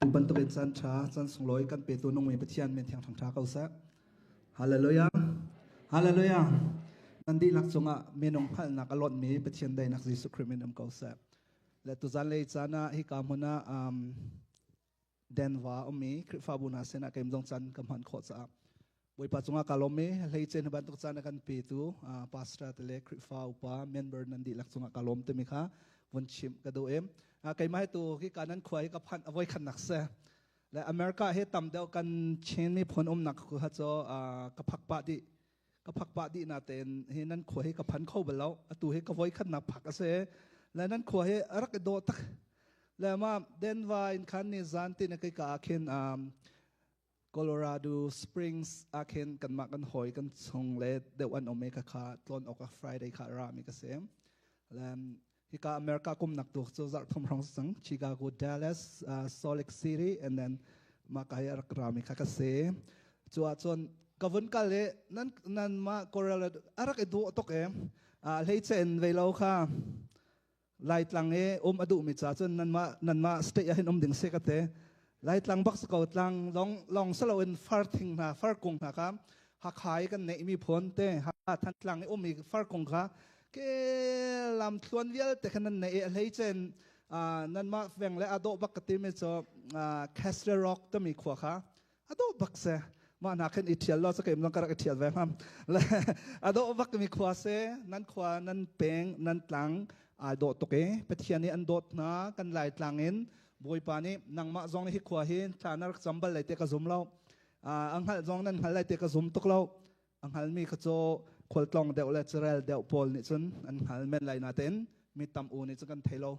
Tu bantukin caan ṭha, caan sunglawi kan petu nungmi Pathian min thiang ṭha ko seh. Hallelujah. Hallelujah. Nan dihlak cungah minung hngalhnak a lonhmi Pathian daihnak Jesuh Khrih min um ko seh. Le tuzan lei caan ah hika hmun ah Denver ummi Khrihfabu hna sinah keim zong caan ka hman khawh caah Bawipa cungah ka lawm i hleice na bantuk caan a kan petu pastor te le Khrihfa upa member nan dihlak cungah ka lawm timi kha vun chimh ka duh i keimah hi tu hi ka nan khua hi ka phanh avoi khat nak se le America hi tam deuh kan Chin miphun umnak kha cu ka phak pah dih ka phak pah dih na tein hi nan khua hi ka phan kho bal lo. Atu hi ka voi khat nak phak a si le nan khua hi a rak i dawh tak le ma Denver in khan ni zan ti na kai ka ah khin Colorado Springs ah khin kanmah kan hawi kan chung le deuh an um i kha kha tlawn awk ah Friday kha ra mi ka si. Le hika America kum nak tu cu zarh thum hrawng cang. Chicago, Dallas, Salt Lake City and then mah ka hi a rak ra mi kha ka si. Cu ahcun ka vun kal i nan nan mah Colorado a rak i duh tuk i hleice in vei lo kha Laitlang i um a duhmi ca cun nanmah nanmah state ah hin um ding si ka te. Laitlang bak si ko. Tlang long long salo in far thing hna, far kung hna kha Hakha i kan neihmi phun te, Hakha Thantlang i ummi far kung kha ke lam thluan vialte khan nan neih i a hleicen nanmah veng le a dawh bak ka timi cu Castle Rock timi khua kha a dawh bak se. Mah hna khin i ṭhial law cakeim zong ka rak i ṭhial ve hngam le a dawh bak mi khua se. Nan khua, nan peng, nan tlang ai dawh tuk i Pathian nih an dawt hna. Kan Lai tlang in Bawipa nih nangmah zong nih hi khua hi thla na rak cam bal lai te ka zum lo. A hngalh zong nan hngal lai te ka zum tuk lo. A hngalmi kha cu khualtlawng deuh le carel deuh pawl nih cun an hngal men lai, natein mi tam u nih cun kan thei lo.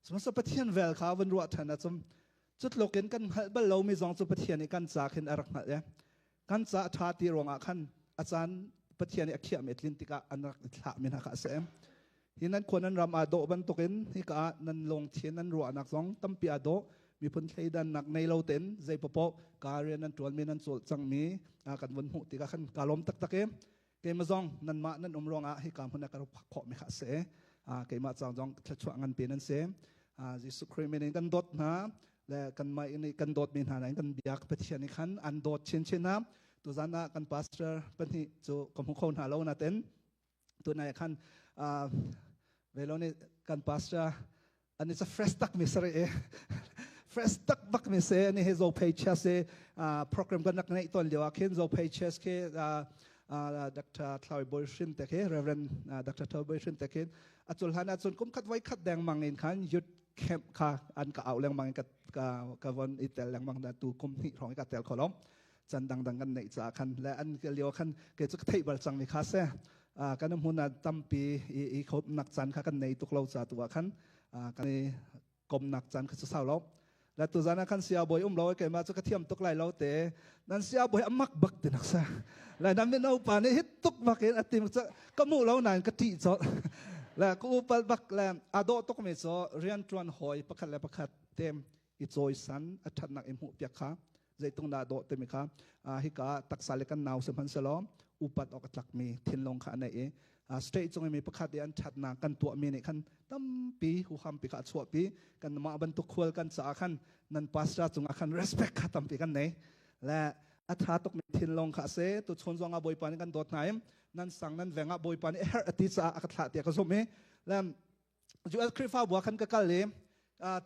Sihmanhsehlaw Pathian vel kha vun ruah ṭhan ahcun cutluk in kan hngalh bal lomi zong cu Pathian nih kan ca khin a rak hngalh i kan ca a ṭha ti ruangah khan a caan Pathian nih a khiahmi a tlin tikah an rak i thlahmi hna kha a si. Hi nan khua, nan ram aa dawh bantukin hika ah nan lungthin, nan ruahnak zong tampi aa dawh. Miphun thleidannak nei lo tein zei paoh ka rian nan ṭuanmi, nan cawl cangmi kan vun hmuh tikah khan kaa lawm taktak i keimah zong nanmah nan um ruangah hika hmun ah ka rak phak khawhmi kha a si. Keimah caang zong thluachuah nganpi nan si. Jesuh Khrih min in kan dawt hna le kanmah nih kan dawtmi hna in kan biak Pathian nih khan an dawt chinchin hna. Tuzan ah kan pastor pahnih cu ka hmu kho hna lo, natin tunai khan velo nih kan pastor ani ca fresh tak mi sari e, fresh tak bak mi se. Ani he zo phei chess e program kan rak nei ton lio ah khin zo phei chess ke Dr. Thlawi Boy Hrin te ke, Reverend Dr. Thlawi Boy Hrin te khin achul han achun kum khat voi khat deng mang in khan youth camp kha an ka au lengmang in ka ka ka von i tel lengmang da. Tu kum hnih hrawng i ka tel kholom chan dang dang kan neih ca khan le an lio khan ke chu ka theih bal cang mi kha se. Kan hmun ah tampi i khop nak chan kha kan nei tuk lo ca tu ah khan kan i komnak chan kha chu sau lo. La tu zan ah khan sia boy um lo ke ma chu ka thiam tuk lai lo te. Nan sia boy amak bak ti nak sa la nan min pa ne hit tuk bak in atim cha ka mu lo nan ka ti cho la ku upal bak le ado tuk mi cho rian tuan hoi pakhat le pakhat tem i choi san a thatnak i hmuh piak kha zeitung dah dawh timi kha hika taksa le kan nau se hman selaw upat awk a tlakmi thinlung kha a nei i state cung i mi pakhat i an ṭhatnak kan tuahmi nih khan tampi huham pi kha a chuahpi. Kan mah bantuk khual kan caah khan nan pastor cungah khan respect kha tampi kan nei le a ṭha tukmi thinlung kha a si. Tu chun zong ah Bawipa nih kan dawt hna i nan sang, nan veng ah Bawipa nih a herh a ti caah a ka thlah tiah ka zumh i le US Khrihfabu ah khan ka kal i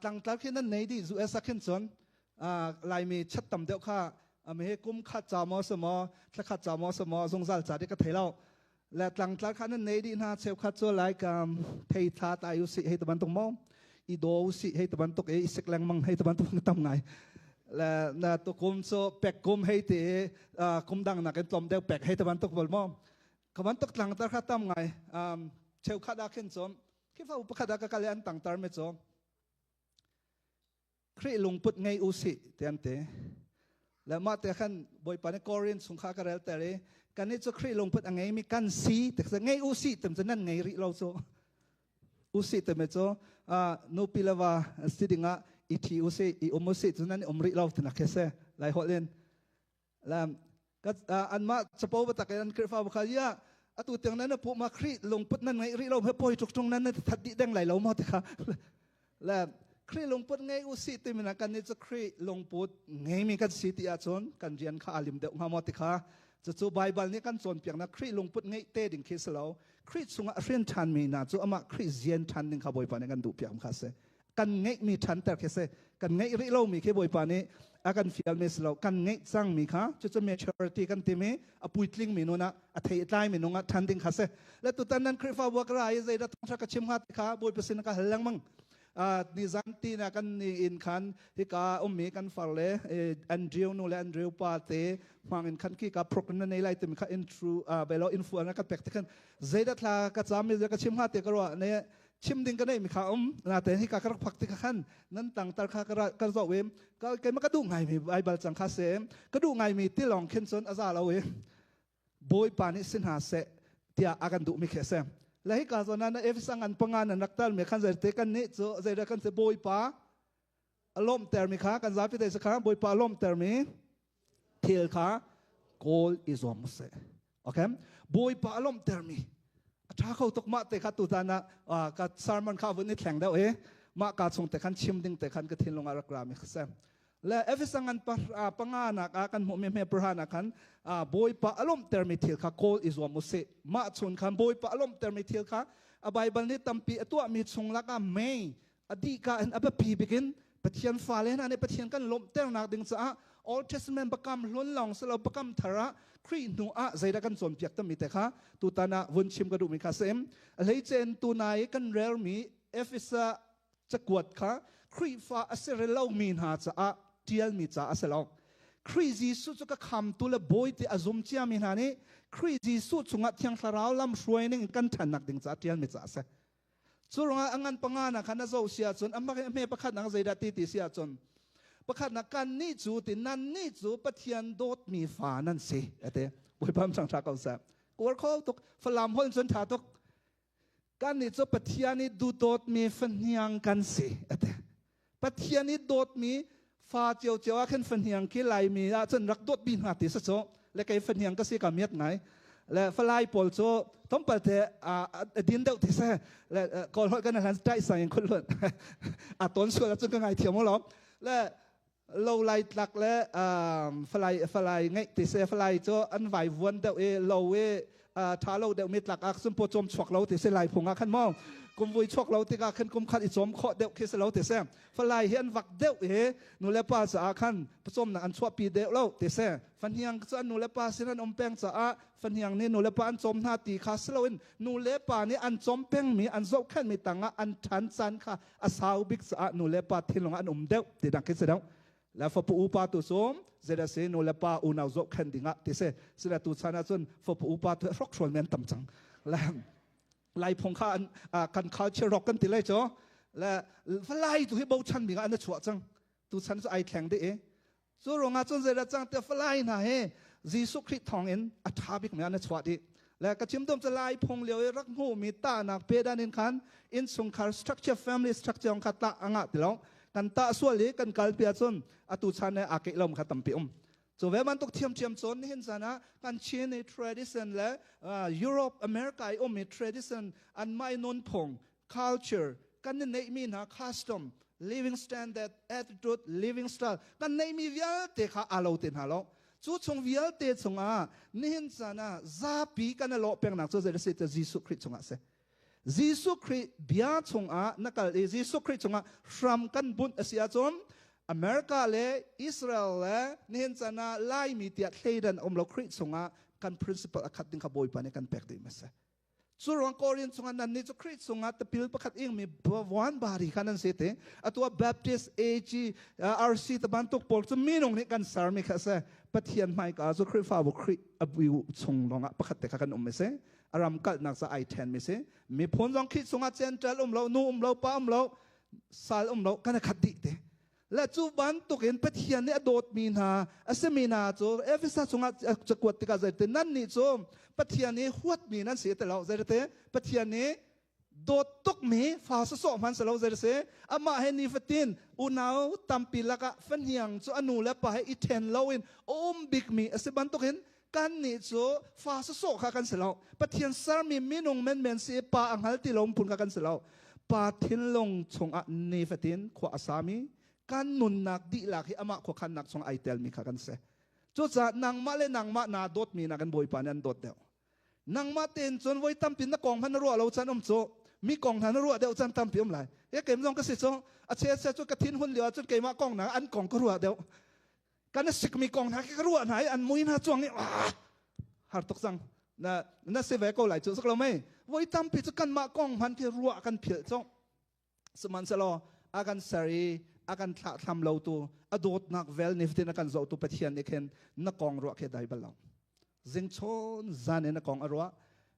tlangtlar khi nan nei dih. US ah khin cun Laimi chat tam deuh kha mi kum khat ca maw si maw, thla khat ca maw si maw, zungzal ca di ka thei lo le tlangtlar kha nan nei dih hna. Cheukhat cu like thei thla tai u si hei te bantuk maw, i do u si hei te bantuk i sik lengmang hei te bantuk tam ngai le na tu kum cu pek kum hei ti kum dang nak in tlom deuh pek hei te bantuk bol maw ka bantuk tlangtar kha tam ngai. Cheukhat ah khin cun Khrihfabu pakhat ah ka kal i an tangtar mi cu Khrih lungput ngei u si ti an ti le mah te khan Bawipa nih Korin chung kha ka rel ter i kan nih cu Khrih lungput a ngeimi kan si ti ngei u si tem cu nan ngei rih lo cu. U si timi cu nupi le va si dingah i ṭhi u si, i um u si cu nan i um rih lo tinak khi si lai holh in. Anmah capo batak in an Khrihfabu kha ya atu tiang nan pu ma Khrih lungput nan ngeih rih lo he poi tuk tung nan that dih deng lai lo maw ti kha le. Khrih lungput ngei u si timi na kan nih cu Khrih lungput ngeimi kan si ti ahcun kan rian kha aa lim deuh hnga maw ti kha cucu Baibal nih kan cawnpiaknak Khrih lungput ngeih te ding khi si lo. Khrih chungah a hrin ṭhanmi hna cu amah Khrih zian ṭhan ding kha Bawipa nih kan duhpiak kha a si. Kan ngeihmi ṭhanter khi si. Kan ngeih rih lomi khi Bawipa nih a kan fialmi si lo. Kan ngeih cangmi kha cucu maturity kan timi a puitlingmi nun ah a thei a tlaimi nung ah ṭhan ding kha si. Le tutan nan Khrihfabu ah ka ra i zeidah thawngṭha ka chim hnga ti kha Bawipa sin ka hal lengmang. Nizan ti na kan ni in khan hika ummi kan far le Andrew nu le Andrew pa te hmang in khan ki ka program na nei lai timi kha intro belo info na ka pek te khan zeidah thla ka cam mi ka chim hnga te ka ruah ne chim ding ka nei mi kha um na te hika ka rak phak ti kha khan nan tang tar kha ka ka zo wem ka ke ma ka duh ngai mi Bible chang kha se ka duh ngai mi ti long khin chun aza lo we Bawipa nih si hna seh tiah a kan duhmi khi a si. Le hika zawn ah na Efesa ngan panga nan rak talmi khan zeite kan nih cu zeidah kan si Bawipa a lawmhtermi kha kan zapi te si kha Bawipa a lawmhtermi thil kha kawl i zuam usih. Okay? Bawipa a lawmhtermi a ṭha kho tuk mah te kha tutan ah ka sermon kha vun i thleng deuh i mah ka chung te khan chim ding te khan ka thinlung ah rak rami kha si. Le Efesa ngan panga nak ah kan hmuhmi hme pahra nak khan Bawipa a lawmhtermi thil kha kawl i zuam usih. Mah chun khan Bawipa a lawmhtermi thil kha a Baibal nih tampi a tuahmi chung lakah mei a dihka in a biapi bikin Pathian fale hna nih Pathian kan lawmhternak ding caah Old Testament bakam hlun lawng si lo bakam thar ah Khrih hnu ah zeidah kan cawnpiak tami te kha tutan ah vun chim ka duhmi kha sim. A hleice in tunai kan relmi Efesa cakuat kha Khrihfa a si lomi hna caah ṭialmi ca a si lo. Khrih Jesuh cu ka khamtu le bawi ti a zum ciami hna nih Khrih Jesuh chungah Thiang Thlarau lam hruai ning kan ṭhannak ding caah ṭialmi ca a si. Cu ruangah a ngan panga na khan a zoh si ahcun a hme pakhat nak zeidah ti ti si ahcun pakhat nak kan nih cu ti nan nih cu Pathian dawtmi fa nan si ate Bawipa chang ṭha ko seh. Kuar kho tuk Falam holh cun ṭha tuk. Kannih cu Pathian i duhdawtmi fahniang kan si a ti. Pathian i dawtmi fa ciocio ah khin fahniang khi Laimi ah cun rak dawt bi hna ti si cu. Le kei fahniang ka si ka miat ngai. Le falai pawl cu tlawmpal te a din deuh ti si. Le kawl holh kan hlan ṭai sang in khul hlut. A ton sual ahcun ka ngai thiam lo. Le lo lai tlak le falai falai ngeih ti se falai cu an vai vuan deuh i lo i tha lo deuh mi tlak ah cun paw cawm chuak lo ti se lai phung ah khan maw kum vui chuak lo tikah khan kum khat i cawm khawh deuh khi si lo ti se falai hi an vak deuh i nu le pa caah khan pawcawmnak an chuahpi deuh lo ti se fahniang cu an nu le pa sin an um peng caah fahniang nih nu le pa an cawm hna ti kha si loin nu le pa nih an cawm pengmi an zohkhenhmi tangah an ṭhan caan kha a sau bik caah nu le pa thinlung an um deuh ti dang khi si deuh le fapa upa tu cu zeidah si nu le pa unau zohkhenh dingah ti si sila tu chan ahcun fapa upa tu hrokhrawl men tam cang le lai phung kha an kan culture rock kan ti lai cu le falai tu hi bochan bik ah an chuah cang tu chan cu ai thleng dih i Cu ruangah cun zeidah cang tiah falai hna hi Jesuh Khrih thawngin a ṭha bikmi ah na chuah dih. Le ka chim dom cu lai phung lio i rak hmuhmi tahnak pedan in khan innchungkhar structure family structure kha tah a ngah ti lo. Kan tah sual i kan kalpi ahcun atu chan he aa keih lo kha tampi um. Cu ve bantuk thiamthiam cawn nihin caan ah kan Chin i tradition le Europe America i ummi tradition anmah i nunphung culture kan i neihmi hna custom living standard attitude living style kan neihmi vialte kha aa lo te hna lo cu chung vialte chungah nihin caan ah zapi kan i lawh pengnak cu zei a si te Jesuh Khrih chungah a si Jesuh Khrih bia chungah na kal i Jesuh Khrih chungah hram kan bunh a si ahcun America le Israel le nihin caan ah Laimi tiah thleidan um lo Khrih chungah kan principle a khat ding kha Bawipa nih kan pek dih ma si Cu ruang Korin chungah nannih cu Khrih chungah tipil pakhat ingmi one body kha nan si te. Atu ah Baptist, AG, RC te bantuk pawl cu minung nih kan sermi kha a si. Pathian hmaika cu Khrihfabu Khrih a bu chung lawngah pakhat te kha kan um mi si. A ram kalnak ca ai then mi si. Miphun zong Khrih chungah Gentile um lo, nu um lo, pa um lo, sal um lo, kan i khat dih te. Le cu bantukin Pathian nih a dawtmi hna a simi hna cu Efesa chungah cakuat tikah zeiti nannih cu Pathian nih huatmi nan si ti lo zeiti Pathian nih dawt tukmi fa sawsawh hman si lo zeiti si amah he nifatin unau tampi lakah fahniang cu a nu le pa he i ṭhen loin a um bikmi a si bantukin kannih cu fa sawsawh kha kan si lo Pathian sermi minung menmen si i pa a hngal ti lo phun kha kan si lo. Pa thinlung chungah nifatin khua a sami kan nunnak dihlak hi amah khuakhannak chung ai telmi kha kan si. Cucaah nangmah le nangmah naa dawtmi nakin Bawipa nih an dawt deuh. Nangmah tein cun voi tampi na kong hmanh na ruah lo caan um cu mi kong hna na ruah deuh caan tampi um lai. E keim zong ka si cu a che che cu ka thin hun lio ahcun keimah kong na an kong ka ruah deuh. Kan sikmi kong hna ka ruah hna i an mui hna cuang i har tuk cang. Na na si ve ko lai cu sak lo mei. Voi tampi cu kanmah kong hmanh khi ruah kan philh cu. Sihmanhsehlaw a kan ser i a kan thlahthlam lotu a dawtnak vel nifatin a kan zohtu Pathian nih khin na kong ruah khi dai bal lo. Zingchun zan in a kong a ruah.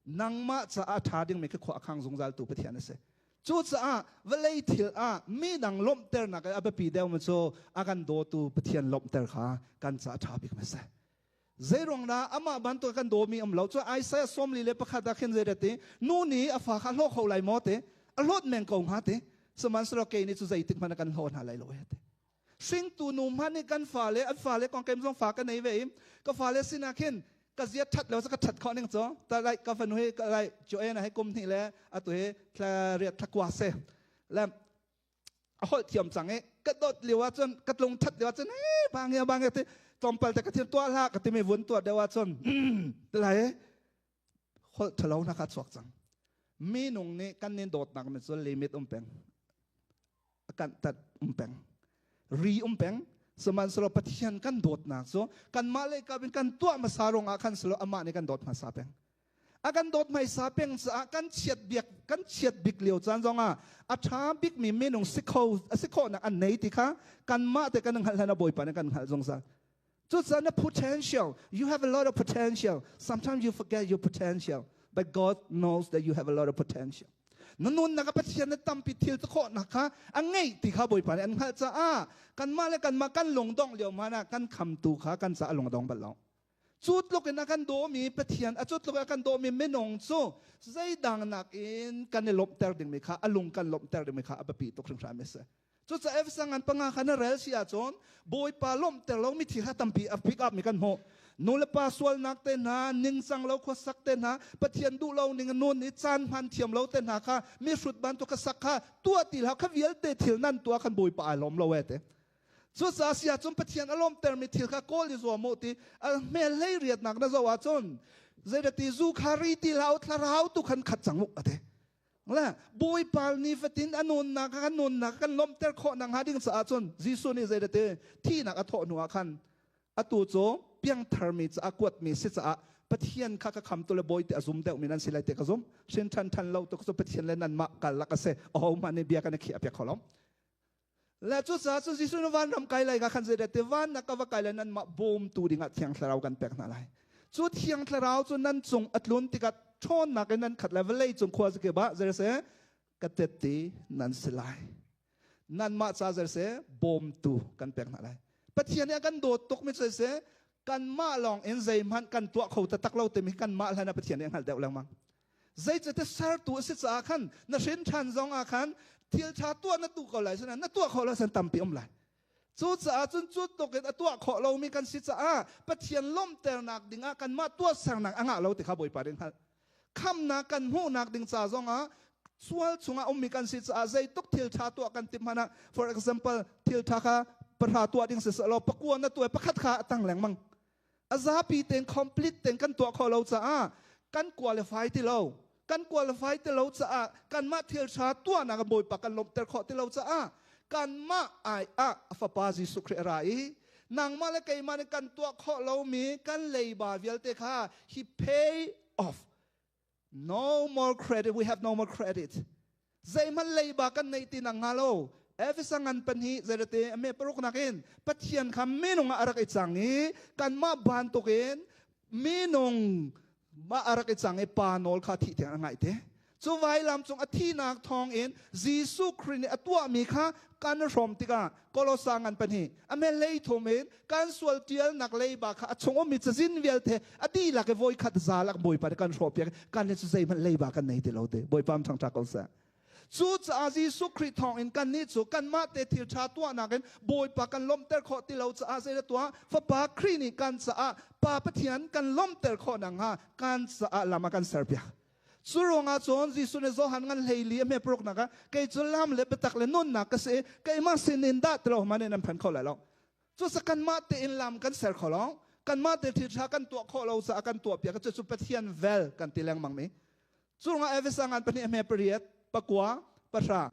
Nangmah caah a ṭha dingmi khi khua a khang zungzaltu Pathian a si. Cucaah vawlei thil ah mi dang lawmhternak i a biapi deuhmi cu a kan dawtu Pathian lawmhter kha kan caah a ṭha bikmi a si. Zeiruang dah amah bantuk kan dawmi um lo? Cu Isaiah 41 ah khin zeidah ti? Nu nih a fa kha hlaw kho lai maw ti? A hlawt men ko hnga ti. Sihmanhsehlaw kei nih cu zeitik hmanh kan hlaw hna lai lo ti. Hringtu nu hmanh nih kan fale an fale kong keim zong fa ka nei ve i ka fale sinah khin ka ziat ṭhat lo ka ṭhat khawh ning cu ta lai ka fanu hi ka lai Joanna hi kum hnih le atu hi thla riat thla kua se le a holh thiam cang i ka dawt lio ahcun ka tlung that lio ahcun hey bange bange ti tlawmpal te ka thiam tuah hlah ka timi vun tuah deuh ahcun ti lai holh thalo na kha chuak cang minung nih kan nin dawtnak mi cu limit um peng kan tat um peng ri um peng sihmanhsehlaw Pathian kan dawtnak cu kanmah lei kap in kan tuah hmasa ruangah khan silo amah nih kan dawt hmasa peng A kan dawt hmaisa peng caah kan chiat biak kan chiat bik lio caan zongah a ṭha bikmi minung si kho a si khawhnak an nei ti kha kanmah te kan hngalh hlan ah Bawipa nih kan hngalh zungzal. Cucaah na potential, you have a lot of potential. Sometimes you forget your potential, but God knows that you have a lot of potential. Na nunnak ah Pathian na tampi thil ti khawhnak kha a ngeih ti kha Bawipa nih an hngalh caah kanmah le kanmah kan lungdongh lio hmanh ah kan khamtu kha kan caah lung a dong bal lo. Cu tluk in a kan dawmi Pathian, a cu tluk in a kan dawmi minung cu zeidang nakin kan i lawmhter dingmi kha, a lung kan lawmhter dingmi kha a biapi tuk hringhran a si. Cucaah Efesa ngan panga kha na rel si ahcun Bawipa lawmhter lomi thil kha tampi a pick up mi kan hmuh. Nu le pa sualnak te hna, ningcang lo khuasak te hna, Pathian duh lo ning nun i caan hman thiam lo te hna kha mihrut bantuk ka sak kha tuah ti hlah kha vialte thil nan tuah khan Bawipa ai lawm lo e te. Cucaah si ahcun Pathian a lawmtermi thil kha kawl i zuam u ti a hmel hlei riatnak na zoh ahcun zeirati zu kha ri ti hlah u thlarau tu khan khat cang u a ti. Le Bawipa nifatin a nunnak kan nunnak kan lawmhter khawh nak hnga ding caah cun Jesuh nih zeirati thihnak a thawh hnu ah khan atu cu piangtharmi caah kuatmi si caah Pathian kha ka khamtu le bawi ti a zum deuhmi nan si lai ti ka zum. Hrin ṭhan ṭhan lo tu cu Pathian le nanmah karlak a si. Ahohmah nih bia kan i khiah piak kho lo. Le cucaah cun Jesuh nih vanram kai lai ka khan zeidah ti van na ka va kai lai nanmah bawmtu dingah Thiang Thlarau kan pek hna lai. Cu Thiang Thlarau cu nan cung a tlun tikah ṭhawnnak in nan khat lai vawlei cung khua zakip ah zei se ka tette nan si lai. Nanmah ca zei se bawmtu kan pek hna lai. Pathian nih a kan dawt tuk mi cu se kanmah lawng in zeihmanh kan tuah kho taktak lo timi kanmah hlan ah Pathian nih a hngalh deuh lengmang. Zeicahtiah sertu a si caah khan na hrin ṭhan zong ah khan thil ṭha tuah na duh ko lai sinain na tuah khawh lo san tampi um lai. Cucaah cun cu tluk in a tuah khawh lomi kan si caah Pathian lawmhternak dingah kanmah tuahsernak a ngah lo ti kha Bawipa nih hngalh. Khamnak kan hmuhnak ding ca zongah sual chungah ummi kan si caah zeituk thil ṭha tuah kan timh hmanh ah for example thil ṭha kha pahra tuah ding si seh law pakua na tuah pakhat kha a tang lengmang. A zapi tein complete tein kan tuah khawh lo caah kan qualify ti lo. Kan qualify ti lo caah kanmah thil ṭha tuahnak ah Bawipa kan lawmhter khawh ti lo caah kanmah ai ah a fapa Jesuh Khrih a ra i nangmah le keimah nih kan tuah khawh lomi kan leiba vialte kha he pay off. No more credit. We have no more credit. Zeihmanh leiba kan neih ti nak hnga lo. Efesa ngan pahnih zeirate ame paruk nakin Pathian kha minung ah a rak i cang i kanmah bantukin minung mah a rak i cang i pa nawl kha thih tiang a ngaih te. Cu vailam cung a thihnak thawngin Jesuh Khrih nih a tuahmi kha kan hrawm tikah Kolosa ngan pahnih a me hlei thum in kan sual tialnak leiba kha a chung ummi cazin vialte a dihlak i voikhat za lak Bawipa nih kan hrawhpiak kan le cu zeihmanh leiba kan nei ti lo te Bawipa am thangṭha ko seh. Cucaah Jesuh Khrih thawngin kannih cu kanmah te thil ṭha tuahnak in Bawipa kan lawmhter khawh ti lo caah zeidah tuah Fapa Khrih nih kan caah Pa Pathian kan lawmhter khawh nakhnga kan caah lam a kan serpiak. Cu ruangah cun Jesuh nih Johan ngan 14 a hme paruknak ah kei cu lam le biatak le nunnak ka si, keimah sin in dah ti lo hmanh in an phan kho lai lo. Cucaah kanmah tein lam kan ser kho lo. Kanmah te thil ṭha kan tuah khawh lo caah kan tuah piak. Cucu Pathian vel kan ti lengmang mi. Cu ruangah Efesa ngan pahnih a hme pariat, pakua, pahra.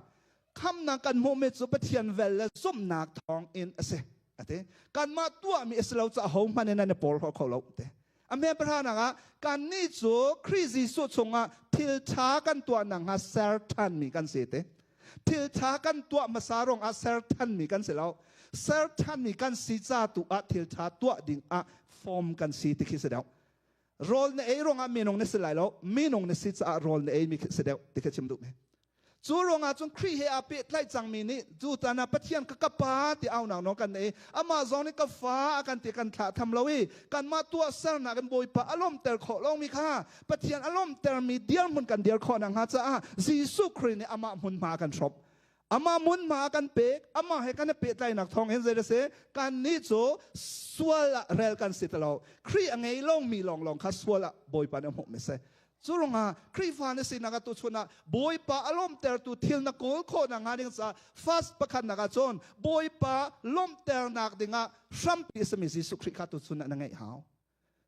Khamnak kan hmuhmi cu Pathian vel le zumhnak thawng in a si. Ati. Kanmah tuahmi a si lo caah hohmanh in an i porhlaw kho lo. Ti. A hme pahranak ah kannih cu Khrih Jesuh chungah thil ṭha kan tuah nakhnga ser ṭhanmi kan si ti. Thil ṭha kan tuah hmasa ruangah ser ṭhanmi kan si lo. Ser ṭhanmi kan si ca tu ah thil ṭha tuah ding ah form kan si ti khi si deuh. Rawl na ei ruangah minung na si lai lo, minung na si caah rawl na ei mi khi si deuh ti khi chim duh mi. Cu ruangah cun Khrih he aa pehtlaih cangmi nih cu tan ah Pathian ka ka pa ti aunak nawl kan nei. Amah zong nih ka fa a kan ti kan thlah tham lo i kanmah tuahsernak in Bawipa a lawmter khawh lomi kha Pathian a lawmtermi dirhmun kan dir khawh nakhnga caah Jesuh Khrih nih amah hmunhma a kan hrawmh. Amah hmunhma a kan pek, amah he kan i pehtlainak thawng hin zei a si? Kannih cu sual ah rel kan si ti lo. Khrih a ngei lomi lawnglawng kha sual ah Bawipa nih a hmuhmi a si. Cu ruangah Khrihfa na sinak ah tuchun ah Bawipa a lawmhtertu thil na kawl khawh nakhnga ding caah fast pakhatnak ah cun Bawipa lawmhternak dingah hrampi a simi Jesuh Khrih kha tuchun ah na ngeih hau.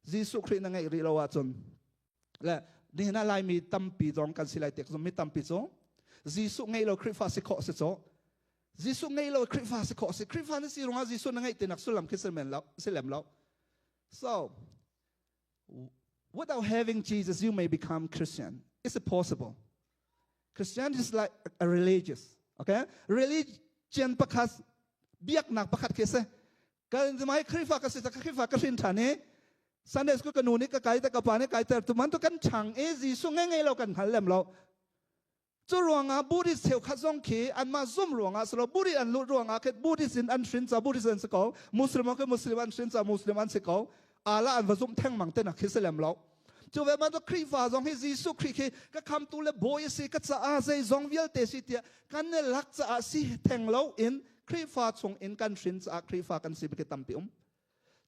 Jesuh Khrih na ngeih rih lo ahcun le nihin ah Laimi tampi zong kan si lai tik mi tampi cu Jesuh ngei lo Khrihfa si khawh si cu Jesuh ngei lo Khrihfa si khawh si Khrihfa na si ruangah Jesuh na ngeih tinak sullam khi si men lo si lem lo. So Without having Jesus, you may become Christian. Is it possible? Christianity is like a religious, okay? Religion pakhat, biaknak pakhat khi si. Kan mai Khrihfa ka si ka Khrihfa ka hrin ṭhan i Sunday school ka nu nih ka kai te ka pa nih kai ter tu man tu kan ṭhang i Jesuh ngei ngei lo kan hngal lem lo. Cu ruangah Buddhist cheukhat zong khi anmah zum ruangah si lo Buddhist an luh ruangah khi Buddhist in an hrin ca Buddhist an si ko Muslim khi Muslim an hrin ca Muslim an si ko Allah an va zumh thengmang te nak khi si lem lo cu ve bantuk Khrihfa zong hi Jesuh Khrih khi ka khamtu le bawi a si ka caah zeizong vialte si tiah kan i lak caah si theng lo in Khrihfa chung in kan hrin caah Khrihfa kan si bik tampi um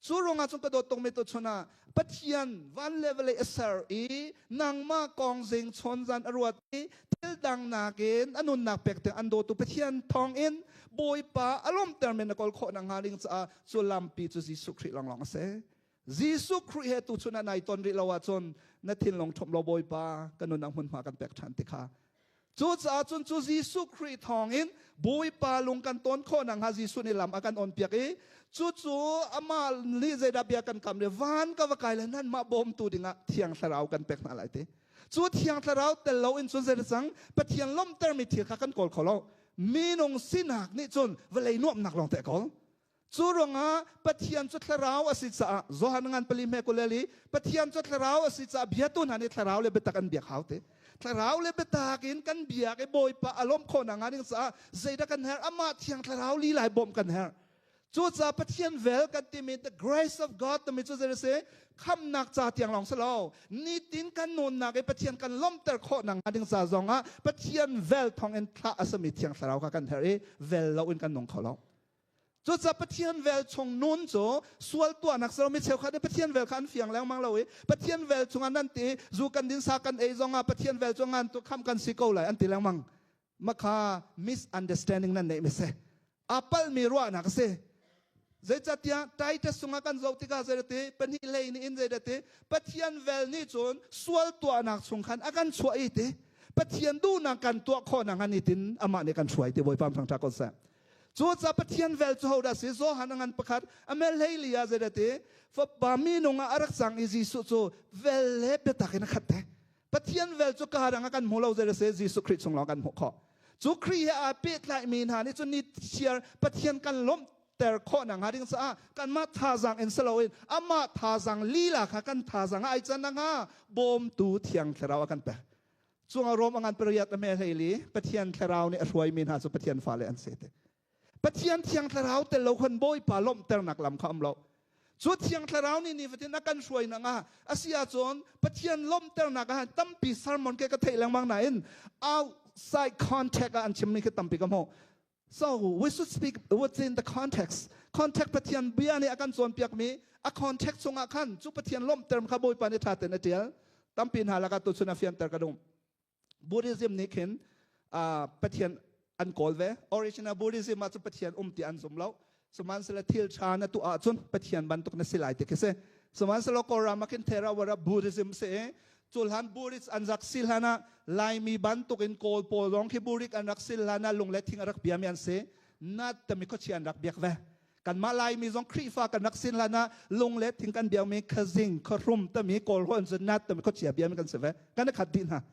Cu ruangah cun ka dawt tukmi tu chun ah Pathian van le vawlei a ser i nangmah kong zing chawn zan a ruat i thil dang nakin a nunnak pek tiang an dawtu Pathian thawngin Bawipa a lawmter men na kawl khawh nakhnga ding caah cu lampi cu Jesuh Khrih lawnglawng a si. Jesuh Khrih he tu chun ah nai ton rih lo ahcun na thinlung ṭhumh lo Bawipa ka nunnak hmunhma kan pek ṭhan ti kha Cucaah cun cu Jesuh Khrih thawngin Bawipa lung kan ton khawh nakhnga Jesuh nih lam a kan onpiak i cucu amah nih zeidah bia kan kam le van ka va kai le nanmah bawmtu dingah Thiang Thlarau kan pek hna lai ti. Cu Thiang Thlarau tel loin cun zei cang Pathian lawmhtermi thil kha kan kawl kho lo. Minung sinak nih cun vawlei nuamhnak lawng te a kawl. Cu ruangah Pathian cu thlarau a si caah Johan ngan pali hme kulel i Pathian cu thlarau a si caah biatu hna nih thlarau le biatak an biak hau te. Thlarau le biatak in kan biak i Bawipa a lawmh khawh nakhnga ding caah zeidah kan herh? Amah thiang thlarau lila i bawmh kan herh. Cucaah Pathian vel kan timi the grace of God timi cu zei a si? Khamnak ca tiang lawng si lo. Nitin kan nunnak i Pathian kan lawmhter khawh nakhnga ding ca zongah Pathian vel thawng in thlah a simi thiang thlarau kha kan herh i vel loin kan nung kho lo. Cucaah Pathian vel chung nun cu sual tuahnak si lo mi cheukhat nih Pathian vel kha an fiang lengmang lo i Pathian vel chungah nan ti zu kan din sa kan ei zongah Pathian vel cu ngan tu kham kan si ko lai an ti lengmang. Makha misunderstanding nan neih mi si. A palmi ruahnak a si. Zeicahtiah Titus chungah kan zoh tikah zeidati pahnih hlei nih in zeidati Pathian vel nih cun sual tuahnak chung khan a kan chuah i ti Pathian duhnak kan tuah khawh nakhnga nitin amah nih kan hruai ti Bawipa thangṭhat ko seh. Cucaah Pathian vel cu hodah si? Johan a ngan pakhat a mel hleili ah zeidah ti? Fapa minung ah a rak cang i Jesuh cu vel le biatak in a khat te. Pathian vel cu ka dang ah kan hmu lo zeidah si? Jesuh Khrih chung lawng kan hmuh khawh. Cu Khrih he aa pehtlaimi hna nih cun ni chiar Pathian kan lawmhter khawh nakhnga ding caah kanmah thazaang in si loin amah thazaang lila kha kan thazaang ah ai can nakhnga bawmtu Thiang Thlarau a kan pek. Cungah Rom a ngan pariat a hme hleili Pathian Thlarau nih a hruaimi hna cu Pathian fale an si ti. Pathian Thiang Thlarau tel lo khan Bawipa lawmhternak lam kha um lo. Cu Thiang Thlarau nih nifatin a kan hruai nak ah a si ahcun Pathian lawmhternak ah tampi sermon ke ka theih lengmang nain outside context ah an chimmi khi tampi ka hmuh. So we should speak within the context. Context Pathian bia nih a kan cawnpiakmi a context chungah khan cu Pathian lawmhter kha Bawipa nih ṭha tein a ṭial. Tampi hna lakah tuchun a fianter ka duh. Buddhism nih khin Pathian an kawl ve. Original Buddhism ah cun Pathian um ti an zum lo. Sihmanhsehlaw thil ṭha na tuah ahcun Pathian bantuk na si lai ti khi si. Sihmanhsehlaw Kawlram ah khin Theravada Buddhism si i cuhlan Buddhist an rak si hlan ah Laimi bantuk in Kawl pawl zong khi Buddhist an rak si hlan ah lung le thing a rak biami an si. Nat tami khuachia an rak biak ve. Kanmah Laimi zong Khrihfa kan rak sin hlan ah lung le thing kan biakmi khazing, khuahrum tami Kawl holh cun nat tami khuachia biami kan si ve. Kan i khat dih hna.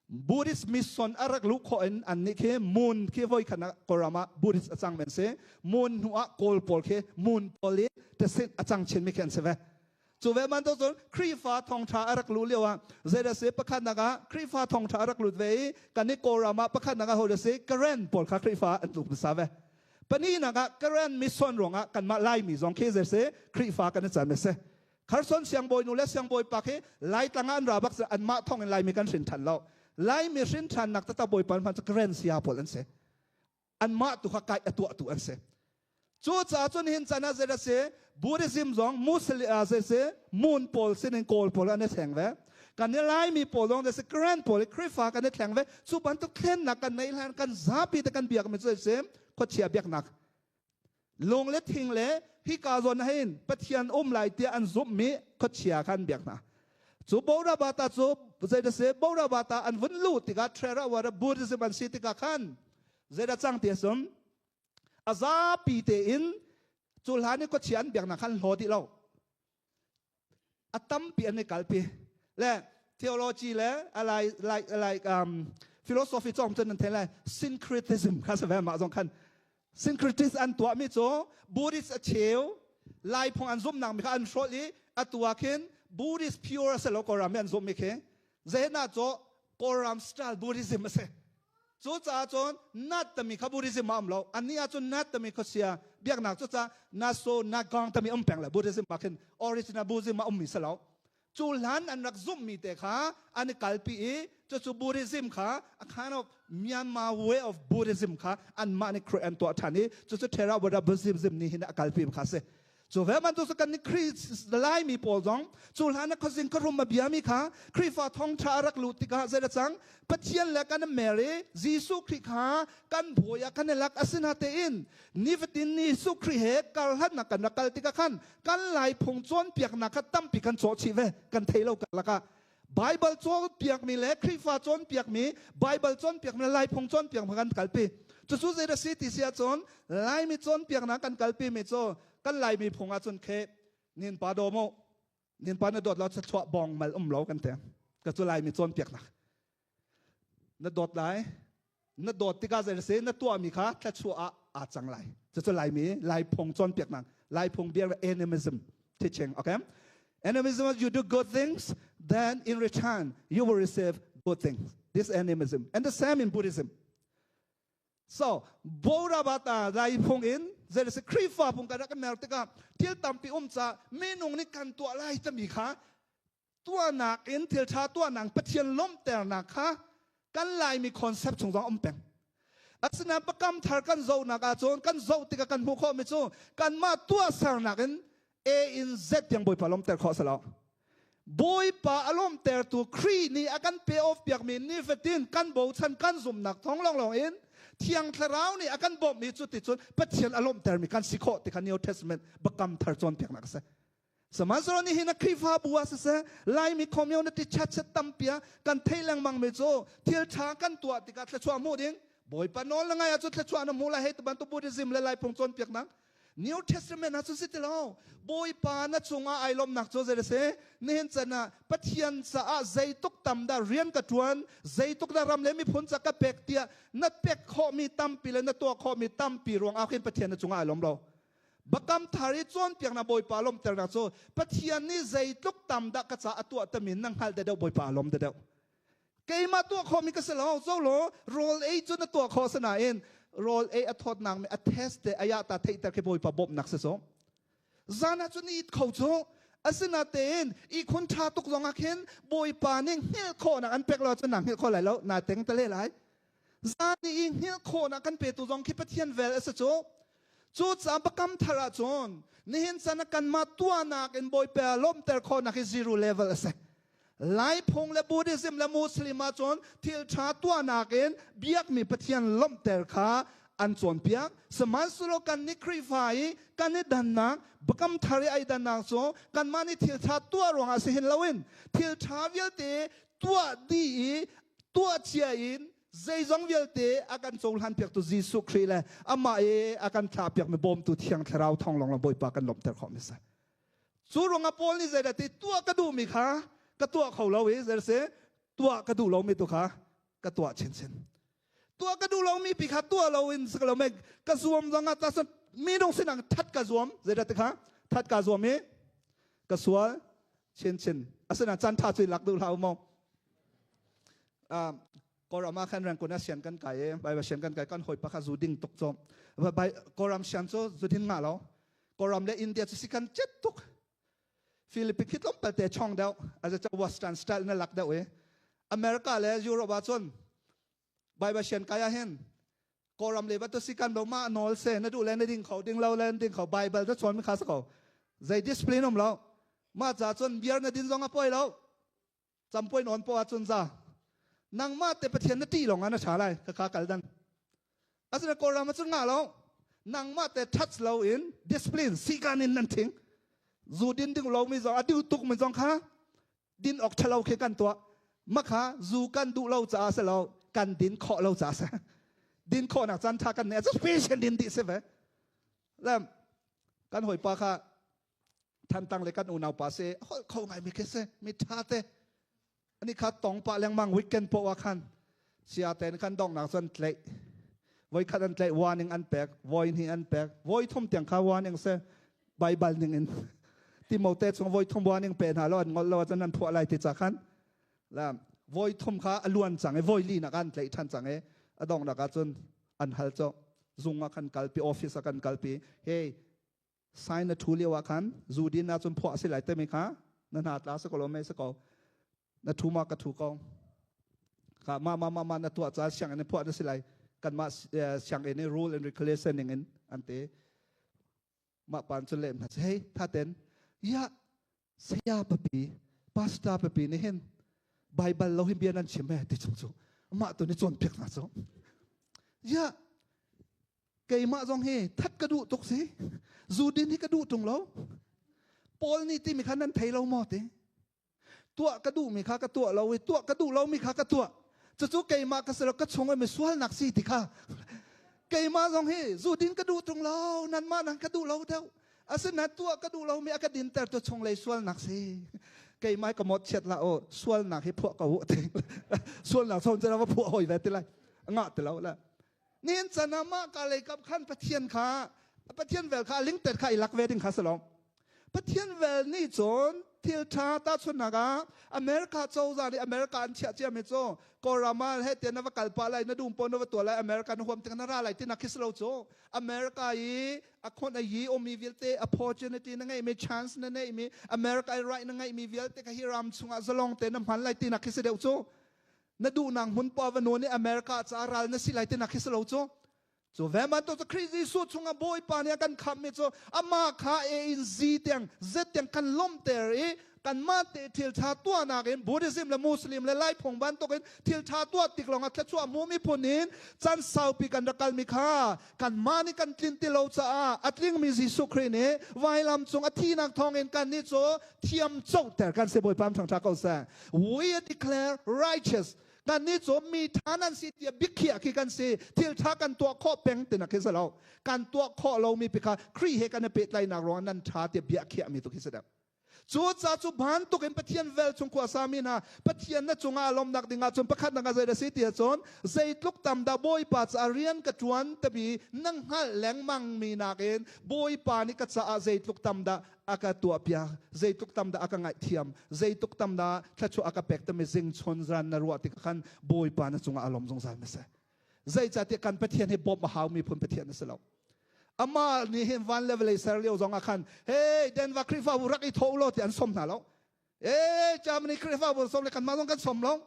Buddhist mission a rak luh khawh in an nih khi Moon khi voi khat ah Kawlram ah Buddhist a cang men si. Moon hnu ah Kawl pawl khi Moon pawl i tesin a cang chinmi khi an si ve. Cu ve bantuk cun Khrihfa thawngṭha a rak luh lio ah zeidah si pakhatnak ah Khrihfa thawngṭha a rak lut ve i kan i Kawlram ah pakhatnak ah ho si Karen pawl kha Khrihfa an tluk hmasa ve. Pahnihnak ah Karen mission ruangah kanmah Laimi zong khi zei si Khrihfa kan i can a si. Kharson siangbawi nu le siangbawi pa khi Laitlang ah an ra bak anmah thawng in Laimi kan hrin ṭhan lo. Laimi hrin ṭhannak tata bawipa hman cu Karen sia pawl an si. Anmah tu kha kai a tuahtu an si. Cucaah cun hin chan ah zei a si Buddhism zong Muslim zei si Moon pawl sin in Kawl pawl an i thleng ve. Kan i Laimi pawl zong si Karen pawl i Khrihfa kan i thleng ve. Cu bantuk thlennak kan neih hlan kan zapi te kan biakmi cu si khuachia biaknak. Lung le thing le hika zawn hin Pathian um lai tiah an zumhmi khuachia kha an biak hna. Cu Borabata cu zei si Borabata an vun luh tikah Theravada Buddhism an si tikah khan zeidah cang ti a sum a zapi tein cu hlan i khuachia an biaknak khan hlaw dih lo a tampi an i kalpi le theology le alai like like philosophy cong cun nan thei lai syncretism kha se ve mah zong khan syncretism an tuah mi cu Buddhist a cheu lai phung an zumnak mi kha an hrawlh i atu ah khin Buddhist pure a si lo Kawlram mi an zumh mi khi zehna cu Kawlram style Buddhism a si. Cucaah cun nat tami kha Buddhism ah um lo. Annih ah cun nat tami khuasia biaknak cucaah naso nagong tami um peng le Buddhism ah khin original Buddhism ah ummi si lo. Cu hlan an rak zumhmi te kha an i kalpi i cucu Buddhism kha a kind of Myanmar way of Buddhism kha anmah nih create an tuah ṭhan i cucu Theravada Buddhism nih hin a kalpi kha a si. Cu ve bantuk cu kan Khrih Laimi pawl zong cu hlan ah khuazing khuarum a biami kha Khrihfa thawngṭha a rak luh tikah zei cang Pathian le kan mer i Jesuh Khrih kha kan bawi ah kan i lak asinatein nifatin Jesuh Khrih he karhlannak kan rak kal tikah khan kan Lai phung cawnpiaknak kha tampi kan cawh chih ve kan thei lo karlak ah Bible cawnpiakmi le Khrihfa cawnpiakmi Bible cawnpiakmi le Laiphung cawnpiakmi kan kalpi. Cucu zei a si ti si ahcun Laimi cawnpiaknak kan kalpi mi cu kan Laimi phung ahcun khe nin pa daw mu nin pa na dawt lo chuah bong mal um lo kan te ka cu Laimi cawnpiaknak na dawt lai na dawt tikah zei si na tuahmi kha thluachuah ah aa cang lai cucu Laimi Laiphung cawnpiaknak Laiphung bia animism teaching okay animism is you do good things then in return you will receive good things this animism and the same in Buddhism so Borabata Laiphung in zei si Khrihfa phung kan rak mer tikah thil tampi um ca minung nih kan tuah lai tami kha tuahnak in thil ṭha tuahnak Pathian lawmhternak kha kan Laimi concept chung zong um peng. Asinain pakam thar kan zohnak ahcun kan zoh tikah kan hmuh khawhmi cu kanmah tuahsernak in A in Z tiang Bawipa lawmhter khawh a si lo. Bawipa a lawmhtertu Khrih nih a kan pay off piakmi nifatin kan bochan kan zumhnak thawng lawnglawng in Thiang Thlarau nih a kan bawmhmi cu ti cun Pathian a lawmhtermi kan si khawh ti kha New Testament biakam thar cawnpiaknak a si. Sihmanhsehlaw nihin a Khrihfabu ah siseh Laimi community church tampi ah kan theih lengmang mi cu thil ṭha kan tuah tikah thluachuah hmuh ding Bawipa nawl na ngai ahcun thluachuah na hmu lai hei ti bantuk Buddhism le Laiphung cawnpiaknak New Testament ah cun si ti lo Bawipa na cungah ai lawmnak cu zei a si nihin can ah Pathian caah zeituk tam dah rian ka ṭuan zeituk dah ram le miphun ca ka pek tiah na pek khawhmi tampi le na tuah khawhmi tampi ruangah khin Pathian na cungah ai lawm lo Bakam thar i cawnpiaknak Bawipa lawmhternak cu Pathian nih zeitluk tam dah ka ca a tuah tami na hngalh deuh Bawipa a lawm deuh. Keimah tuah khawhmi ka si lo. Zo law rawl ei cu na tuah khawh sinain rawl ei a thawtnak mi a test te aya ta theihter khi Bawipa bawmhnak si so. Zan ah cun i it kho cu asinatein i khun ṭha tuk zong ah khin Bawipa nih hngilh khawhnak an pek lo cun na hngilh kho lai lo na teng te le lai. Zan i hngilh khawhnak kan petu zong khi Pathian vel a si cu. Cucaah biakam thar ahcun nihin chan ah kanmah tuahnak in Bawipa lawmhter khawhnak hi zero level a si. Lai phung le Buddhism le Muslim ahcun thil ṭha tuahnak in biakmi Pathian lawmhter kha an cawnpiak. Sihmanhsehlaw kan nih Khrihfa i kan i dannak, Biakam Thar i ai dannak cu kanmah nih thil ṭha tuah ruangah si hin loin thil ṭha vialte tuah dih i tuah cia in zeizong vialte a kan cohlan piaktu Jesuh Khrih le amah i a kan thlah piakmi bawmtu Thiang Thlarau thawng lawng Bawipa kan lawmhter khawh mi si. Cu ruangah Paul nih zeidah ti tuah ka duhmi kha ka tuah kho lo i zei si tuah ka duh lomi tu kha ka tuah chinchin. Tuah ka duh lomi pi kha tuah lo in si lo me ka zuam zong ah ta minung sinang that ka zuam zeidah ti kha that ka zuam i ka sual chinchin. Asinain caan tha cu lak duh hlah u maw. Kawlram ah khan Rangoon ah sian kan kai i Bible sian kan kai kan hawipa kha zu ding tuk cu Kawlram sian cu zu ding ngah lo Kawlram le India cu si kan cet tuk Philippines khi tlawmpal te chong deuh a ca Western style na lak deuh i America le Europe ah cun Bible sian kai ah hin Kawlram le batu si kan lo ma nawl se na duh le na ding kho ding lo le ding kho Bible na chawn mi kha sa ko zei discipline um lo ma ca cun beer na din zong a poi lo Campuai nawn poah ahcun za nangmah te Pathian na ṭih lawng ah na ṭha lai khakha kal dan. Asinain Kawlram ah cun ngah lo nangmah te touch lo in discipline sikan in nan thing. Zu din ding lomi zong a duh tukmi zong kha din awk ṭhalo khi kan tuah. Makha zu kan duh lo caah si lo kan din khawh lo caah si. Din khawhnak caan ṭha kan nei cu patient din dih si ve. Le kan hawipa kha Thantlang le kan unau pa si holh kho ngai mi khi si mi tha te ani kha tong pa lengmang weekend po ah khan sia ten kan dong nak cun tleih voi khat an tleih warning an pek voi hnih an pek voi thum tiang kha warning se Bible ning in Timote chung voi thum warning pe hna lo an ngol lo cun an phuah lai ti ca khan la voi thum kha a luan cang i voi li nak an tleih than cang i a dong nak ah cun an hal cho zung ah khan kalpi office ah kan kalpi hey Sign na ṭhu lio ah khan zu din ahcun phuah a si lai timi kha na hna tla si ko lo mei si ko. Na ṭhu ma ka ṭhu ko. Kha ma ma ma ma na tuah ca sianginn in phuah na si lai. Kanmah sianginn i rule and regulation ning in an ti. Mah pan cu lem hna hei tha ten ya saya papi pastor papi nih hin Bible lo hin bia nan chim he ti chung cu mah tu ni cawn piak hna cu ya Keimah zong hi that ka duh tuk si. Zu din hi ka duh tung lo. Paul nih timi kha nan thei lo maw ti? Tuah ka duhmi kha ka tuah lo i tuah ka duh lomi kha ka tuah. Cucu keimah ka si lo ka chung i misualnak si ti kha. Keimah zong hi zu din ka duh tung lo, nanmah nan ka duh lo deuh. Asinain tuah ka duh lomi a ka dinter tu chunglei sualnak si. Keimah ka mawt chiat la o sualnak hi phuah ko u ti. Sualnak chon cu va phuah hoi ve ti lai. Ngah ti lo la. Nihin can ah mah ka lei kap khan Pathian kha Pathian vel kha lingtet kha i lak ve ding kha si lo. Pathian vel nih cun thil tha tahchunhnak ah America cozah nih America an chiah ciami cu Kawlram ah he tian na va kal pah lai na dum pawn na va tuah lai America na huam tik na ra lai tinak khi si lo cu America i a khon a yi omi vialte opportunity na ngeihmi chance na neihmi America i right na ngeihmi vialte kha hi ram chungah zalong te na hman lai tinak khi si deuh cu na duhnak hmun poah va nawn i America caah ral na si lai tinak khi si lo cu cu ve bantuk cu Khrih Jesuh chungah Bawipa nih a kan khamhmi cu amah kha A in Z tiang Z tiang kan lawmhter i kanmah te thil ṭha tuahnak in Buddhism le Muslim le Lai phung bantukin thil ṭha tuah tik lawngah thluachuah hmu miphun in chan saupi kan rak kalmi kha kanmah nih kan tlin ti lo caah a tlingmi Jesuh Khrih nih vailam cung a thihnak thawngin kannih cu thiam cohter kan si Bawipa thangṭha ko seh we are declare righteous kan nih cu mi ṭha nan si tiah biakhiah khi kan si thil ṭha kan tuah khawh peng tinak khi si lo kan tuah khawh lomi pi kha Khrih he kan i pehtlainak ruangah nan ṭha tiah biakhiah mi tu khi si deuh Cucaah cu bantuk in Pathian vel chung khua sami hna Pathian na cungah lawmnak ding ahcun pakhat nak ah zei dah si ti ahcun zeitluk tam dah Bawipa caah rian ka ṭuan timi na hngalh lengmang mi nakin Bawipa nih ka caah zeitluk tam dah a ka tuahpiak zeitluk tam dah a ka ngaihthiam zeitluk tam dah thluachuah a ka pek timi zingchun zan na ruah tikah khan Bawipa na cungah a lawm zungzal na si zeicahtiah kan Pathian hi bawmh a hau mi phun Pathian a si lo amah nih hin van le vawlei ser lio zong ah khan hey Denver Khrihfabu rak i thawh law ti an som hna lo eh Germany Khrihfabu som le kanmah zong kan som lo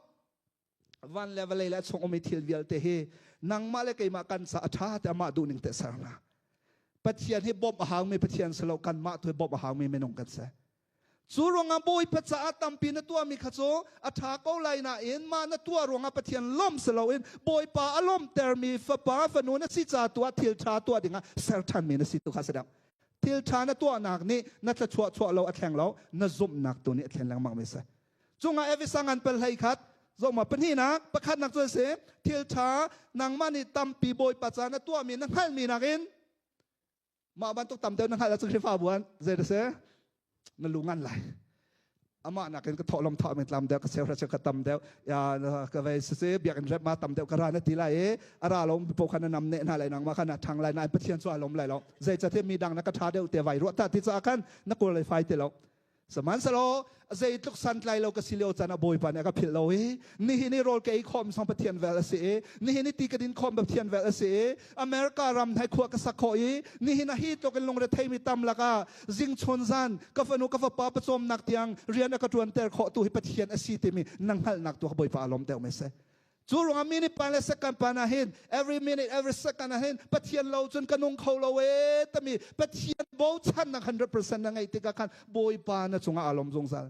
van le vawlei le a chung ummi thil vialte hi nangmah le keimah kan ca a ṭha te amah duhning te ser hna Pathian hi bawmh a haumi Pathian si lo kanmah tu hi bawmh a haumi minung kan si. Cu ruangah Bawipa caah tampi na tuahmi kha cu a ṭha ko lai nain mah na tuah ruangah Pathian lawmh si loin Bawipa a lawmhtermi fapa fanu na si ca tu ah thil ṭha tuah dingah ser ṭhanmi na si tu kha si deuh. Thil ṭha na tuahnak nih na thluachuah chuah lo a thleng lo, na zumhnak tu nih a thlen lengmang mi si. Cungah Efesa ngan pal hlei khat zoma pahnihnak pakhatnak cu a si thil ṭha nangmah nih tampi Bawipa ca na tuahmi na hngalhmi nakin mah bantuk tam deuh na hngalh ahcun Khrihfabu ah zei da si na lu ngan lai amah nakin ka thawhlawm thawh mi tlam deuh ka cheuhra cheu ka tam deuh ka vei sisi biakinn rep ma tam deuh ka ra na ti lai i a ra lo po khan na nam ne hna lai nangmah khan na thang lai nain Pathian cu a lom lai lo zeicahtiah mi dang na ka tha deuh te vai ruah ta ti caah khan na kawl lei fai ti lo. Sihmanhsehlaw zeitluk santlai lo ka si lio caan ah Bawipa nih a ka philh lo i nihin i rawl ka ei khawm song Pathian vel a si i nihin i ti ka din khawm Pathian vel a si i America ram hai khua ka sak khawh i nihin ah hi tluk in lungre theimi tam lakah zingchun zan ka fanu ka fapa pawcawmnak tiang rian a ka ṭuanter khawh tu hi Pathian a si timi na hngalhnak tu kha Bawipa a lawm deuh mei si. Cu ruangah minute pan le second pan ah hin every minute, every second ah hin Pathian lo cun ka nung kho lo e tami Pathian bochannak 100% na ngeih tikah khan Bawipa na cungah aa lawm zungzal.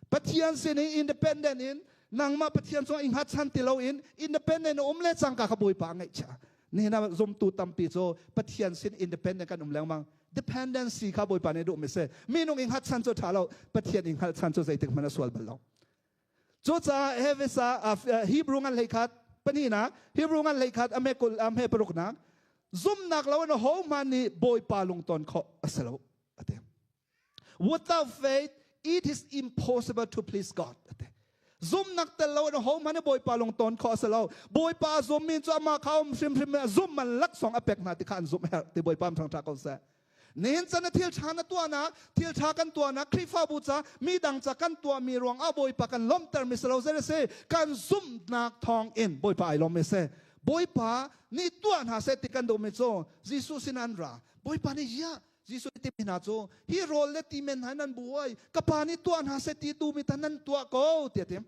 Pathian sin in independent in nangmah Pathian cungah i hngatchan ti loin independent na um le cangka kha Bawipa a ngeihchia. Nihin ah zumtu tampi cu Pathian sin independent kan um lengmang. Dependency kha Bawipa nih duh mi si. Minung i hngatchan cu ṭha lo, Pathian i hngalhchan cu zeitik hmanh a sual bal lo. Cucaah Hefesa Hebrew ngan 11 pahnihnak, Hebrew ngan 11 a 20 a 6nak, zumnak lo in ahohmanh nih Bawipa lungton khawh a si lo a ti. Without faith it is impossible to please God a ti. Zumnak tel lo in ahohmanh nih Bawipa lungton khawh a si lo. Bawipa a zummi cu amah kha um hrimhrim zumh man laksawng a pek hna ti kha an zumh herh ti Bawipa thangṭha ko seh. Nihin can ah thil ṭha na tuahnak, thil ṭha kan tuahnak, Khrihfabu ca, midang ca kan tuahmi ruangah Bawipa kan lawmhtermi si lo zei a si, kan zumhnak thawng in Bawipa ai lawmmi a si. Bawipa nih tuah hna seh ti kan duhmi cu Jesuh sin an ra. Bawipa nih ya Jesuh nih timi hna cu hi rawl le ti men hna nan buai, ka pa nih tuah hna seh ti duhmi ta nan tuah ko tiah a ti.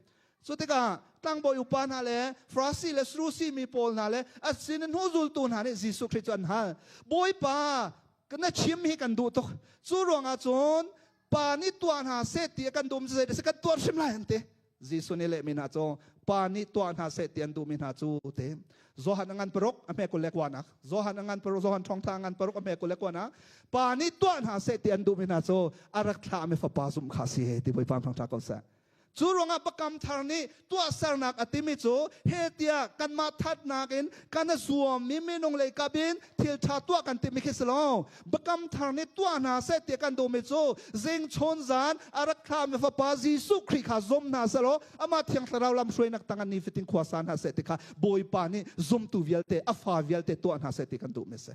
Cu tikah tlangbawi upa hna le Farasi le Sadusi mi pawl hna le a sin in hnuzultu hna nih Jesuh Khrih cu an hal. Bawipa, na chim hi kan duh tuk. Cu ruangah cun pa nih tuah hna seh ti a kan duhmi cu zeidah kan tuah hrim lai an ti. Jesuh nih lehmi hna cu pa nih tuah hna seh ti an duhmi hna cu ti. Johan a ngan paruk a hme 21nak. Johan a ngan paruk Johan thawngtha a ngan paruk a hme 21nak. Pa nih tuah hna seh ti an duhmi hna cu a rak thlahmi fapa zumh kha si he ti Bawipa thangṭha ko seh. Cu ruangah Biakam Thar nih tuahsernak a timi cu he tiah kanmah thatnak in kan a zuammi minung lei kap in thil ṭha tuah kan timi khi si lo. Biakam Thar nih tuah hna seh tiah kan duhmi cu zing chun zan a rak thlami Fapa Jesuh Khrih kha zum hna seh law amah Thiang Thlarau lamhruainak tangah nifatin khua sa hna seh ti kha Bawipa nih zumtu vialte a fa vialte tuah hna seh ti kan duhmi a si.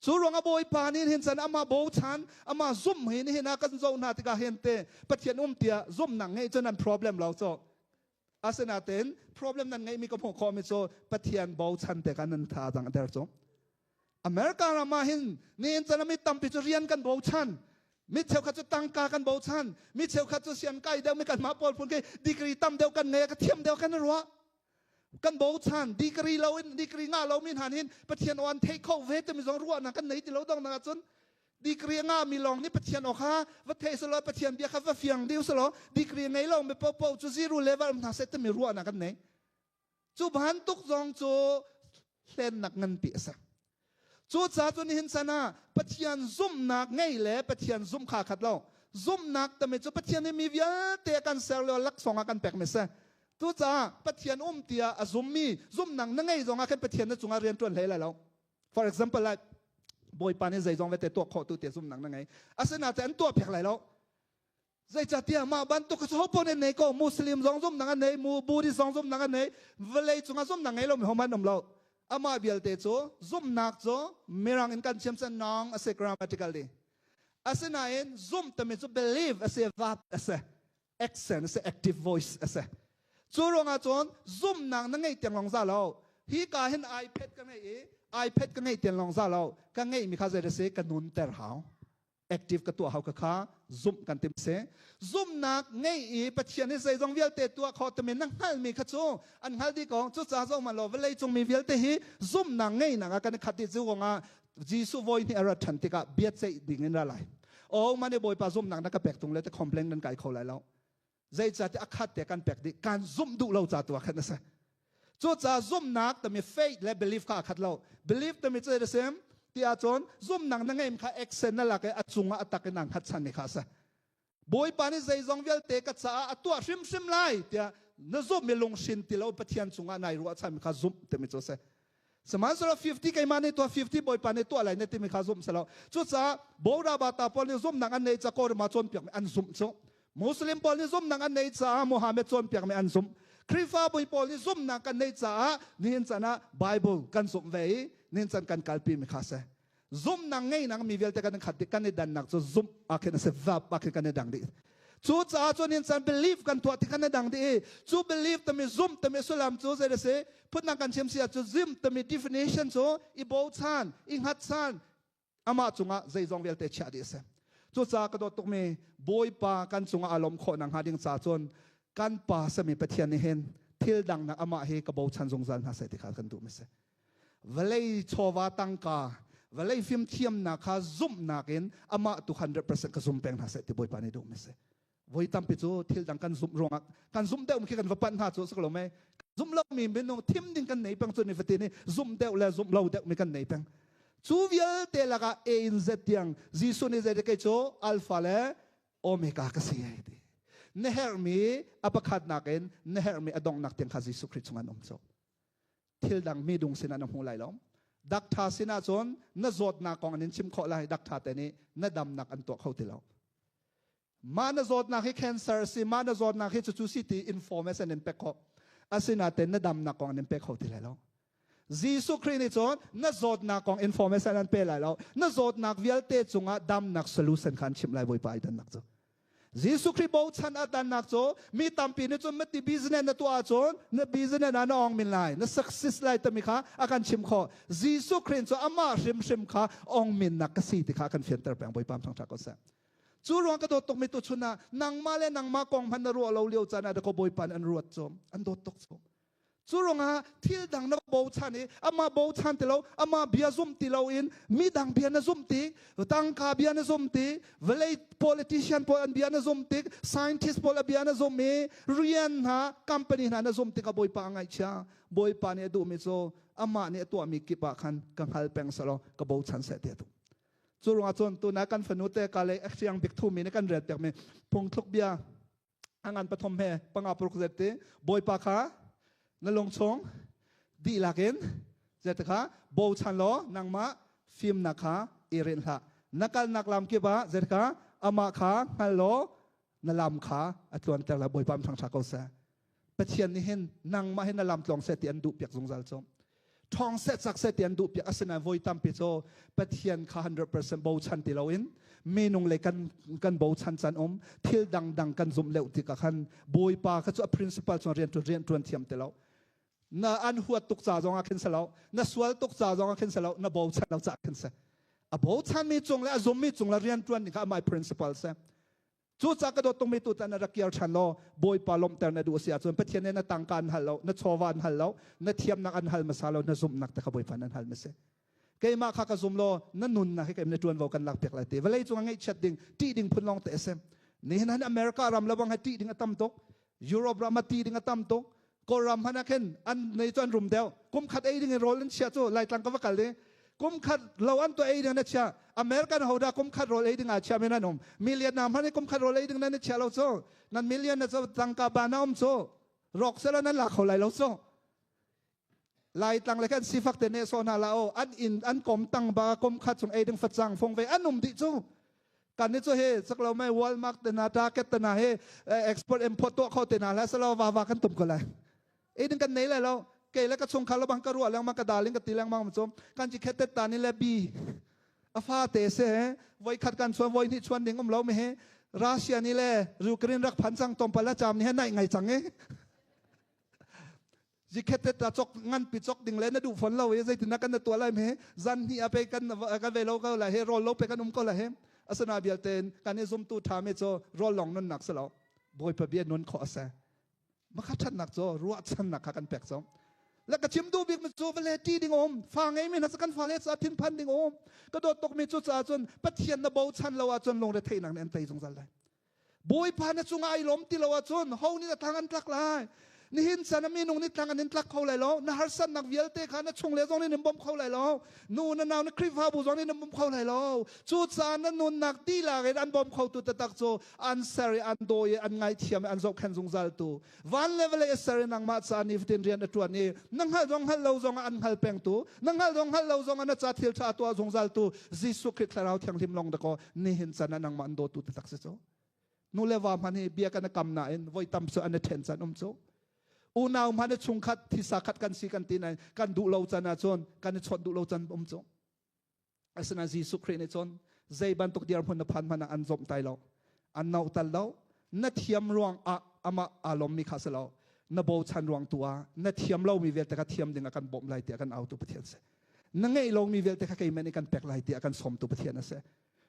Cu ruangah Bawipa nih hin cun amah bochan, amah zumh hi nihin ah kan zoh hna tikah hin te Pathian um tiah zumhnak ngeih cu nan problem lo cu. Asinain problem nan ngeihmi ka hmuh khawhmi cu Pathian bochan te kha nan tha dang a der cu. America ram ah hin nihin cun mi tampi cu rian kan bochan. Mi cheukhat cu tangka kan bochan. Mi cheukhat cu sian kai deuh mi kanmah pawl phun khi degree tam deuh kan ngei ka thiam deuh kan i ruah. Kan bochan degree lo in degree ngah lo mi hna hin Pathian aw an theih kho ve timi zong ruahnak kan nei ti lo dong nak ahcun degree ngah mi lawng nih Pathian aw kha va thei selaw Pathian bia kha va fiang ding selaw degree ngei lo mi popo cu zero level hna seh timi ruahnak kan nei. Cu bantuk zong cu hlennak nganpi a si. Cucaah cun nihin chan ah Pathian zumhnak ngei le Pathian zumh kha khat lo. Zumhnak timi cu Pathian nih mi vialte a kan ser lio laksawng ah kan pekmi si. Cucaah Pathian um tiah a zummi zumhnak na ngei zongah khan Pathian na cungah rian ṭuan hlei lai lo. For example, like, Bawipa nih zeizong vialte tuah khawh tu tiah zumhnak na ngei. Asinain an tuah piak lai lo. Zeicahtiah mah bantuk cu ho paoh nih nei ko. Muslim zong zumhnak an nei, mu Buddhist zong zumhnak an nei, vawlei cungah zumhnak ngei lomi hohmanh an um lo. Amah vialte cu zumhnak cu Mirang in kan thiam cun noun a si grammatically. Asinain zumh timi cu believe a si, verb a si, action a si, active voice a si. Cu ruangah cun zumhnak na ngeih tiang lawng za lo. Hi ka hin iPad ka ngei i iPad ka ngeih tiang lawng za lo. Ka ngeihmi kha zei a si? Ka nunter hau. Active ka tuah hau ka kha zumh kan tim si. Zumhnak ngei i Pathian hi zeizong vialte tuah kho timi na hngalmi kha cu an hngal dih ko. Cucaah zoh hmanh law vawlei cung mi vialte hi zumhnak ngeinak ah kan i khat dih. Cu kongah Jesuh voi hnih a rat ṭhan tikah biaceih ding in ra lai. Oh mane Bawipa zumnak na ka pek tung le te complain nan kai kho lai lo. Zeicahtiah a khat te kan pek dih kan zumh duh lo ca tu ah khan a si. Cucaah zumhnak tami faith le belief kha a khat lo. Belief tami cu a sim ti ahcun zumhnak na ngeim kha action na lak i a cungah a tak in naa hngatchanmi kha a si. Bawipa nih zeizong vialte ka caah a tuah hrimhrim lai tiah na zumh i lunghrin ti lo Pathian cungah nai ruahchanmi kha zumh timi cu a si. Sihmanhsehlaw 50 keimah nih tuah 50 Bawipa nih tuah lai na timi kha zumh si lo. Cucaah Boraba ta pawl nih zumhnak an neih ca Kawlram ah cawnpiakmi an zumh cu. Muslim pawl nih zumhnak an neih caah Muhammad cawnpiakmi an zumh. Khrihfabu pawl nih zumhnak kan neih caah nihin chan ah Bible kan zumh ve i nihin chan kan kalpi mi kha si. Zumhnak ngeinak mi vialte kan khat dih kan i dannak cu zumh ah khin a si vap ah khin kan i dang dih. Cucaah cun in can belief kan tuah ti kan i dang dih i cu belief tami zumh tami sullam cu zei a si phundang kan chim si ah cu zumh tami definition cu i bochan i hngatchan amah cungah zeizong vialte chiah dih a si. Cucaah ka dawt tukmi Bawipa kan cungah a lawm khawh nakhnga ding ca cun kan pa sami Pathian nih hin thil dang nak amah hi ka bochan zungzal hna seh ti kha kan duh mi si. Vawlei chawva tangka, vawlei fimthiamnak kha zumhnak in amah tu 100% ka zum peng hna seh ti Bawipa nih duhmi si. Voi tampi cu thil dang kan zumh ruangah kan zumh deuh khi kan va panh hna cu si ko lo mei. Zumh lomi minung thim ding kan nei peng cu nifatin i zumh deuh le zumh lo deuh mi kan nei peng. Cu vialte lakah A in Z tiang Jesuh nih zei kei cu Alpha le Omega ka si ai ti. Na herhmi a pakhatnak in na herhmi a donghnak tiang kha Jesuh Khrih chungah an um cu. Thil dang mi dung sinah na hmu lai lo. Dakṭha sinah cun na zawtnak kong an in chim khawh lai. Dakṭha te nih na damnak an tuah kho ti lo. Mah na zawtnak hi cancer a si, mah na zawtnak hi cucu si ti information an in pek khawh. Asinain na damnak kong an in pe kho ti lai lo. Jesuh Khrih nih cun na zawtnak kong information an pe lai lo. Na zawtnak vialte cungah damnak solution kha an chimh lai Bawipa ai dannak cu. Jesuh Khrih bochan a dannak cu mi tampi nih cun mati business na tuah ahcun na business ah na ong min lai, na success lai timi kha a kan chim khawh. Jesuh Khrih cu amah hrimhrim kha ong minnak ka si ti kha a kan fianter peng. Bawipa thangṭhat ko seh. Cu ruang ka dawt tukmi tuchun ah nangmah le nangmah kong hmanh na ruah lo lio caan ah dakaw Bawipa nih an ruat cu an dawt tuk cu. Cu ruangah thil dang na bochan i amah bochan ti lo, amah bia zum ti loin midang bia na zum tik, tangka bia na zum tik, vawlei politician pawl an bia na zum tik, scientist pawl a bia na zum i rian hna, company hna na zum tikah Bawipa a ngaihchia. Bawipa nih a duhmi cu amah nih a tuahmi kip ah khan ka hngal peng selaw ka bochan seh ti a duh. Cu ruangah cun tuna kan fanu te ka lei a siang bik thumi nih kan rel piakmi phungthluk bia a ngan pathum he panga paruk zet ti Bawipa kha na lungchung dihlak in zet kha bochan law nangmah fimnak kha i rinh hlah. Na kalnak lam kip ah zet kha amah kha hngal law na lam kha a tluanter la. Bawipa thang ṭha ko seh. Pathian nih hin nangmah hi na lam tlawng seh ti an duh piak zungzal cu. Ṭhawng seh cak seh ti an duh piak asinain voi tampi cu Pathian kha 100% bochan ti loin minung le kan kan bochan can um thil dangdang kan zumh leuh tikah khan Bawipa kha cu a principle cun rian rian ṭuan thiam ti lo. Na an huat tuk ca zongah khin si lo, na sual tuk ca zongah khin si lo, na bochan lo caah khin si. A bochanmi cung le a zummi cung le rian ṭuan ding kha amah principle si. Cucaah ka dawt tungmi tutan na rak kir ṭhan law Bawipa lawmhter na duh a si ahcun Pathian nih na tangka an hal lo, na chawva an hal lo, na thiamnak an hal hmasa lo, na zumhnak te kha Bawipa nih an hal hmasa. Keimah kha ka zum law na nunnak hi keimah na ṭuanvo kan lakpiak lai ti. Vawlei cung ah ngaihchiat ding, ṭih ding phun lawng te a si. Nihin han America ram le bang he ṭih ding a tam tuk. Europe ram ah ṭih ding a tam tuk. Kawlram hmanh ah khin an nei cu an rum deuh. Kum khat ei ding in rawl an chia cu Laitlang ka va kal i kum khat lo an tuah ei ding an chia. American hodah kum khat rawl ei ding aa chia men an um. Million na hmanh i kum khat rawl ei ding nan i chia lo cu. Nan million na cu tangka ba na um cu. Rawk selaw nan la kho lai lo cu. Laitlang le kan sifak te ne so hna la o an inn an kom tang ba kom khat chung ei ding facang fong ve an um dih cu. Kan ni cu he sak lo mai Walmart te na Target te na he export import tuah kho te na la salo wa wa kan tum ko lai. Ei ding kan nei lai lo. Kei le ka chungkhar lo bang ka ruah lengmang ka darling ka ti lengmang cu kan ci khet ta ni le bi a fa te se voi khat kan chuan voi hnih chuan ding um lo mi he Russia ni le Ukraine rak phan cang tompal la cham ni he nai ngai cang e Zikhet ta chok ngan pi chok ding le na duh fon lo i zeitin na kan na tuah lai me zan hnih a pe kan kan ve lo ko la he rol lo pe kan um ko la he asana bialte kan i zumtu tha me cho rol long nun nak selo Bawipa bia nun kho ase makha thatnak cho ruahchannak kha kan pek cho. La ka chim duh bik mi cu vale ṭi ding um fa ngei mi hna kan fa le ca thinphan ding um ka dawt tuk mi cu caah cun Pathian na bochan lo ahcun lungre theihnak nih an tei zungzal lai. Bawipa na cungah ai lawm ti lo ahcun ho nih na thang an tlak lai? Nihin chan a minung nih tlang an in tlak kho lai lo. Na harsatnak vialte kha na chung le zong nih nan bawm kho lai lo. Nu na nau na Khrihfabu zong nih nan bawm kho lai lo. Cucaah na nunnak dihlak in an bawm khotu taktak cu an ser i an dawi i an ngaithiam i an zohkhenh zungzal tu van le vawlei a ser i nangmah ca nifatin rian a ṭuan i na hngalh zong hngalh lo zong ah an hngal pengtu na hngalh zong hngalh lo zong ah na ca thil ṭha a tuah zungzal tu Jesuh Khrih Thlarau Thianghlim lawng dakaw nihin can ah nangmah an dawtu taktak si cu. Nu le va hmanh hi bia kan i kam nain voi tam cu an i ṭhen can um cu. Unau hmanh i chungkhat thisa khat kan si kan ti nain kan duh lo can ahcun kan i chawnh duh lo can um cu. Asinain Jesuh Khrih nih cun zei bantuk dirhmun na phan hmanh ah an zomh tai lo. An no tal lo. Na thiam ruang ah amah aa lawmmi kha si lo. Na bochan ruang tu ah na thiam lomi vialte kha thiam ding ah kan bawmh lai tiah kan autu Pathian si. Na ngeih lomi vialte kha keimah nih kan pek lai tiah kan sawmtu Pathian a si.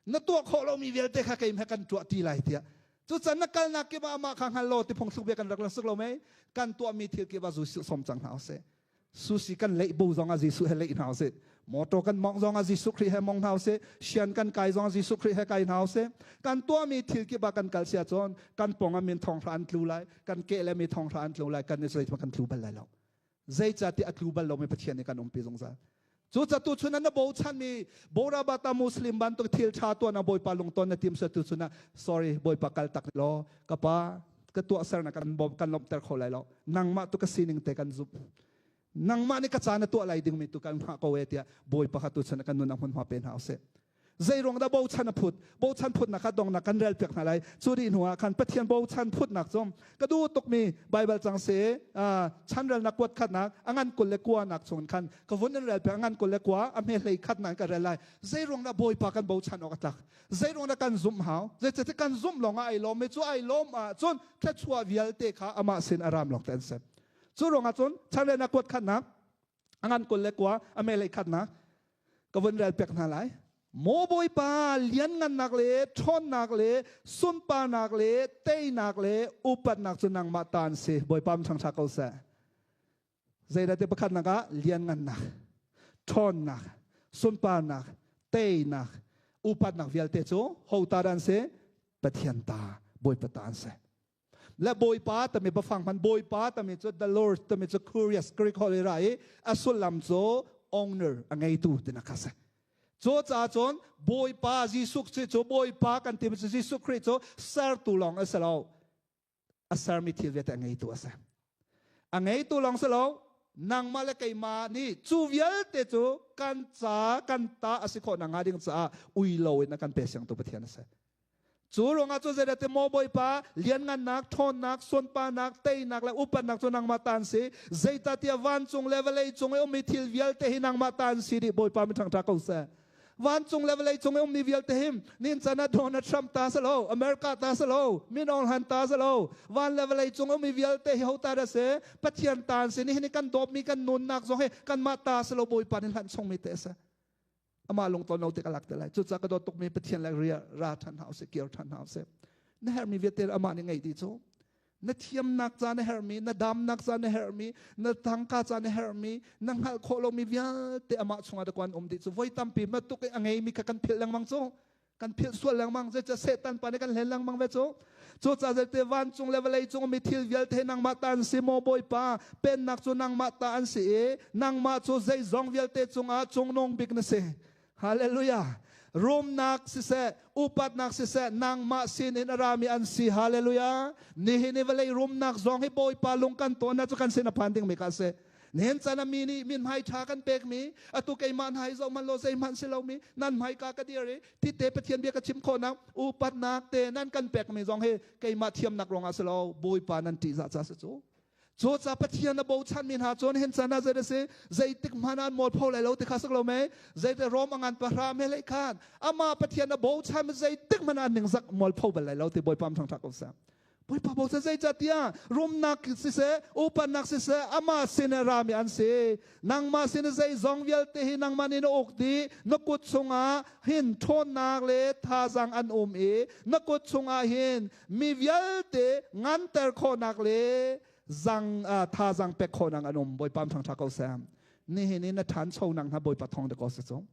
Na tuah khawh lomi vialte kha keimah kan tuah ti lai tiah. Cucan na kalnak kip ah amah kha hngal law ti phungthluk bia kan rak lang suk lo mei? Kan tuahmi thil kip ah Jesuh sawm cang hna usih. Susi kan leih bu zong ah Jesuh he leih hna usih. Motor kan mong zong ah Jesuh Khrih he mong hna usih. Sian kan kai zong ah Jesuh Khrih he kai hna usih. Kan tuahmi thil kip ah kan kal sia cun kan pong ah min thong hra an tlu lai, kan ke le mi thong hra an tlu lai, kan i zei kan tlu bal lai lo. Zeicahtiah a tlu bal lomi Pathian nih kan umpi zungzal. Cu catu chun na bochanmi Borabata Muslim bantuk thil tha tuah na Bawipa lungton na tim tu chun ah sorry Bawipa kal tak law ka pa ka tuahser na kan bawm kan lawmhter kho lai lo nangmah tu ka sining te kan zumh nangmah nih ka ca na tuah lai dingmi tu kan hngah ko e tiah Bawipa kha tu chun kan nun ah hmunhma pe hna usih. Zei ruang dah bochan a phut? Bochan phutnak kha dongnak kan rel piak hna lai. Cu dih hnu ah khan Pathian bochan phutnak cu ka duh tukmi Bible cang si chanrelnak kuat khatnak a ngan 29 nak chung khan ka vun in rel piak a ngan 21 a hme hlei khat nak ka rel lai. Zei ruang dah Bawipa kan bochan awk a tlak? Zei ruang dah kan zumh hau? Zeicahtiah kan zumh lawng ah ai lawm i cu ai lawm ahcun thluachuah vialte kha amah sin a ram lawng te an si. Cu ruangah cun chanrelnak kuat khatnak a ngan 29 a melei khatnak ka vun rel pek hna lai. Maw Bawipa, lianngannak le ṭhawnnak le sunparnak le teinak le upatnak cu nangmah ta an si. Bawipa thangṭha ko seh. Zeidah te pakhatnak ah lianngannak, ṭhawnnak, sunparnak, teinak, upatnak vialte cu ho ta dah an si? Pathian ta, Bawipa ta an si. Le Bawipa tami bafang hman Bawipa tami cu the Lord tami cu Kurios Greek holh i ra i a sullam cu owner a ngeitu tina kha si. Cu caah cun Bawipa Jesuh Khrih cu Bawipa kan timi cu Jesuh Khrih cu sertu lawng a si lo. A sermi thil vialte a ngeitu a si. A ngeitu lawng si lo, nangmah le keimah nih cu vialte cu kan ca kan ta a si khawh nakhnga ding caah ui loin a kan pe siangtu Pathian a si. Cu ruangah cu zeidah ti maw Bawipa lianngannak, ṭhawnnak, sunparnak, teinak le upatnak cu nangmah ta an si. Zeicahtiah vancung le vawlei cung i ummi thil vialte hi nangmah ta an si dih. Bawipa mi ṭhangṭha ko seh. Vancung le vawlei cung i ummi vialte hi nin can ah Donald Trump ta si lo, America ta si lo, Min Aung Hlaing ta si lo. Van le vawlei cung ummi vialte hi ho ta dah si? Pathian ta an si. Nihin i kan dawtmi kan nunnak zong hi kanmah ta si lo Bawipa nih hlanh chungmi te a si. Amah lungton lo te ka lak te lai. Cucaah ka dawt tukmi Pathian le ria ra ṭhan hna usih, kir ṭhan hna usih. Na herhmi vialte amah nih ngeih dih cu. Na thiamnak ca na herhmi, na damnak ca na herhmi, na tangka ca na herhmi, na hngalh khawh lomi vialte amah chungah da um dih cu. Voi tampi ma tuk i a ngeimi kha kan philh lengmang cu. Kan philh sual lengmang. Zeicah Satan pa nih kan hlen lengmang ve cu. Cucaah zeite vancung le vawlei cung mi thil vialte nangmah ta an si maw Bawipa? Pennak cu nangmah ta an si i nangmah cu zeizong vialte cungah cungnung bik na si. Hallelujah. Rumnak siseh, upatnak siseh, nangmah sin in a rami an si. Hallelujah. Nihin i vawlei rumnak zong hi Bawipa lung kan tawn cu kan sin a phan dingmi kha a si. Nihin chan ah mi nih min hmai ṭha kan pekmi, atu keimah hna hi zoh hmanh law zeihmanh si lomi, nan hmaika ka dir i tite Pathian bia ka chim khawhnak, upatnak te nan kan pekmi zong hi keimah thiamnak ruangah si lo, Bawipa nan ṭihzah ca si cu. Cucaah Pathian a bochanmi hna cu hin chan ah zei a si zeitik hmanh an mualpho lai lo ti kha sak lo mei zeite Rom a ngan pahra me lei khan amah Pathian a bochan zeitik hmanh an ningzak mualpho bal lai lo ti Bawipa thangṭhat ko seh. Bawipa bochan zeicahtiah rumnak siseh upatnak siseh amah sin a rami an si. Nangmah sin zeizong vialte hi nangmah nih na uk dih na kut chungah hin ṭhawnnak le thazang an um i na kut chungah hin mi vialte nganter khawhnak le Zang thazang pek khawh nang an um. Bawipa thang tha ko sam. Nihin in na ṭhancho nang hna Bawipa thong de ko se cu.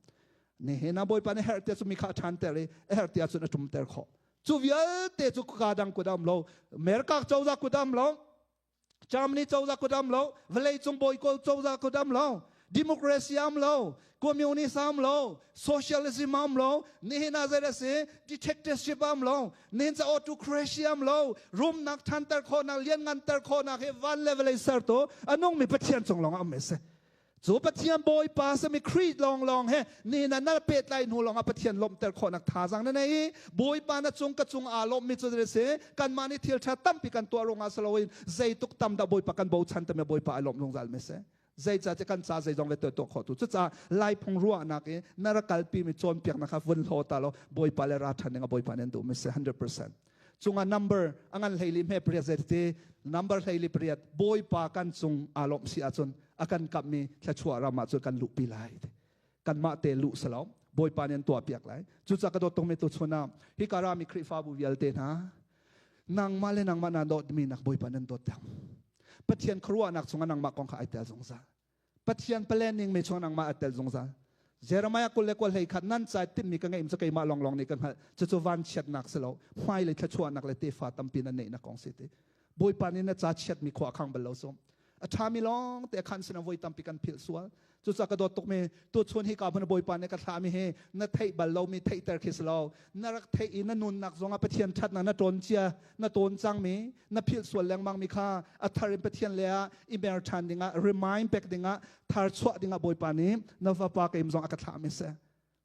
Nihin ah Bawipa nih herh tia cu mi kha a ṭhan ter i a herh tia cun a ṭum ter khawh. Cu vialte cu ka dang kut am lo. America cozah kut am lo. Germany cozah kut am lo. Vawlei cung bawi kawl cozah kut am lo. Democracy am lo. Communist am lo. Socialism am lo. Nihin ah zei a si? Dictatorship am lo. Nihin ca autocracy am lo. Rumnak ṭhanter khawhnak, liannganter khawhnak hi van le vawlei sertu a nungmi Pathian cung lawng ah um a si. Cu Pathian Bawipa sami Khrih lawnglawng he nihin ah na pehtlai hnu lawngah Pathian lawmhter khawhnak thazaang na nei i Bawipa na cung ka cung aa lawmmi cu zei si kanmah nih thil ṭha tampi kan tuah ruangah si loin zeituk tam dah Bawipa kan bochan tami Bawipa ai lawmh zungzal mi si. Zeicahtiah kan ca zeizong le tuah khawh tu. Cucaah Laiphung ruahnak i na rak kalpi mi cawnpiaknak kha vun hlaw ta law Bawipa le ra ṭhan ding ah Bawipa nih an duh mi si 100%. Cungah number a ngan 14 hme pariat zeiti number 14 Bawipa kan cung aa lawmh si ahcun a kan kamhmi thluachuah ram ah cun kan luhpi lai. Kanmah te luh salo Bawipa nih an tuahpiak lai. Cucaah ka dawt tukmi tuchun ah hika rami Khrihfabu vialte hna, nangmah le nangmah naa dawtmi nak Bawipa nan dawt deuh. Pathian khuaruahnak chungah nangmah kong kha ai tel zungzal. Pathian planning mi chung nangmah a tel zungzal. Jeremiah 29 hlei khat nan cai timmi ka ngeih cu keimah lawnglawng nih ka hngalh. Cucu vanchiatnak si lo, hmailei thluachuahnak le tefa tampi nan neihnak kong si ti. Bawipa nih na ca chiatmi khua a khang bal lo sum. A ṭhami lawng te a khan sin voi tampi kan philh sual. Cucaah ka dawt tukmi tuchun hi ka hmun Bawipa nih ka thlahmi hi na theih bal lomi theihter khi si lo. Na rak theih i na nunnak zongah Pathian ṭhatnak na ṭawn cia, na tawn cangmi, na philh sual lengmang mi kha a thar in Pathian le ah i mer ṭhan dingah, remind pek dingah, thar chuah dingah Bawipa nih na fapa keim zong a ka thlahmi si.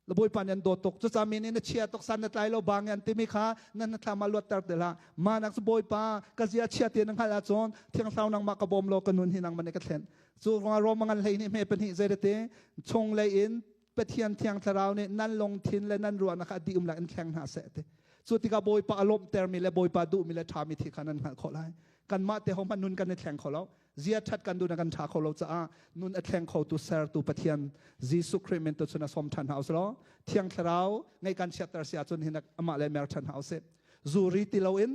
La Bawipa nih an dawt tuk. Cucaah mi nih na chia tuk, san na tlai lo bang an timi kha na hnathlam ah luatter te hlah. Mah nak cu Bawipa ka zia chia ti na hngalh ahcun Thiang Thlarau nangmah ka bawm law ka nun hi nangmah nih ka thlen. Cu ruangah Rom ngan 12 hme pahnih zeirete chung lei in Pathian Thiang Thlarau nih nan lungthin le nan ruahnak kha a dih um in thleng hna seh ti. Cu tikah Bawipa a lawmhtermi le Bawipa duhmi le ṭhami thi kha nan hngalh khawh lai. Kanmah te ho hmanh nun kan i thleng kho lo. Zia ṭhat kan duh na kan ṭha kho lo caah nun a thleng khotu sertu Pathian Jesuh Khrih min tu chun a sawm ṭhan hna usih law Thiang Thlarau ngeih kan chiatter si ahcun hin amah le mer ṭhan hna usih. Zuri ti loin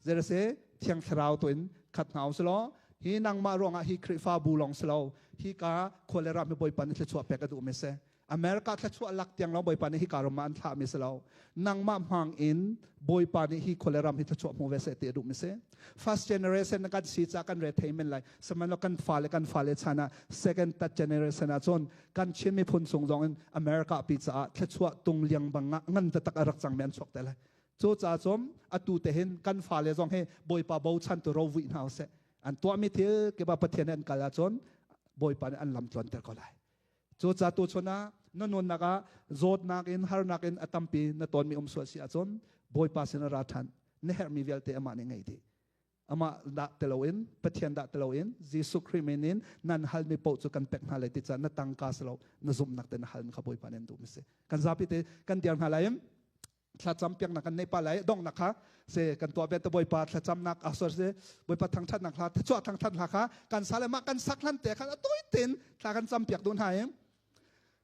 zeirase Thiang Thlarau tu in khat hna usih law hi nangmah ruangah hi Khrihfabu lawng si lo, hi ka khua le ram hi Bawipa nih thluachuah pek a duhmi si. America thluachuah lak tiang lawng Bawipa nih hi ka ram ah an thlahmi si lo. Nangmah hmang in Bawipa nih hi khua le ram hi thluachuah hmu ve seh ti a duhmi si. First generation kan si ca kan re thei men lai. Sihmanhsehlaw kan fale kan fale chan ah second, third generation ah cun kan Chin miphun chung zong in America pi caah thluachuah tung liang bang ah ngan taktak a rak cangmi an chuak te lai. Cu ca cun atu te hin kan fale zong hi Bawipa bochan tu rovuih hna usih. An tuahmi thil kiba Pathian an kal ahcun Bawipa nih an lam tluanter ko lai. Cu ca tu chun ah na nunnak ah zawtnak in harnak in a tampi na tonmi um sual si ahcun Bawipa sin a ra ṭhan. Na herhmi vialte amah nih ngei dih. Amah dah teloin Pathian dah teloin Jesuh Khrih min in nan halmi paoh cu kan pek hna lai ti caah na tangka si lo na zumhnak te na halmi kha Bawipa nih an duhmi si. Kan zapi te kan dir hna lai thlacam piaknak kan nei pa lai. Donghnak kha se kan tuah bet Bawipa thlacamnak asor se Bawipa thangthatnak hla thluachuah thangthat hla kha kan sa le mah kan sak hlan te khan atoi ten thla kan cam piak dun hai.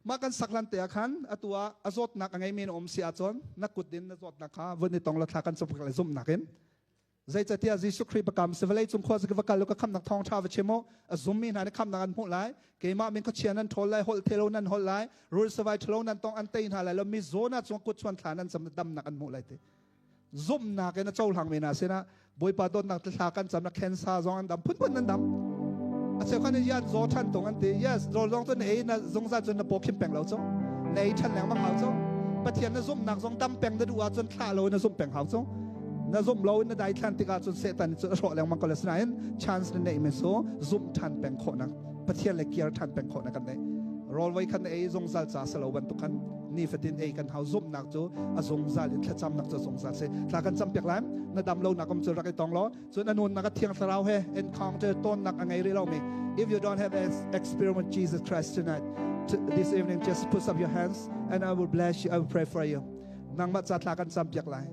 Mah kan sak hlan te khan atu ah a zawtnak a ngei mi na um si ahcun na kut in na zawtnak kha vun i tong la thla kan cam piak le zumhnak in. Zeicahtiah Jesuh Khrih biakam si, vawlei cung khua va kal u, ka khamnak thawng ṭha va chim u, a zummi hna nih khamnak an hmuh lai. Keimah min khuachia nan ṭhawl lai, holh thelo nan holh lai, rul savai ṭhalo nan tong an tei hna lai lo, mi zaw na cung kut chuan thla nan cam, damnak an hmuh lai ti. Zumhnak in a cohlang mi hna sinah Bawipa dawtnak thla kan cam na cancer zong an dam, phunphun nan dam. A cheu khan yan zaw ṭhan tung an ti. Yes, rawl zong cu na ei na zungzal cun na paw khim peng lo cu. Na ei ṭhan lengmang hau cu. Pathian na zumhnak zong dam peng na duh ahcun thlah lo na zumh peng hau cu. Na zumh lo in na daithlan tikah cun Satan cu a hrawh lengmang ko le. Sinain chance na neih mi cu zumh ṭhan peng khawhnak, Pathian le kiar ṭhan peng khawhnak kan nei. Rawl voi khan na ei zungzal ca si lo bantuk khan nifatin ei kan hau. Zumhnak cu a zungzal in, thlacamnak cu a zungzal si. Thla kan cam piak lai. Na dam lo nak um cu rak i tong law cun a nunnak a Thiang Thlarau he encounter tonnak a ngei rih lomi, if you don't have experience with Jesus Christ tonight, this evening, just put up your hands and I will bless you. I will pray for you. Nangmah ca thla kan cam piak lai.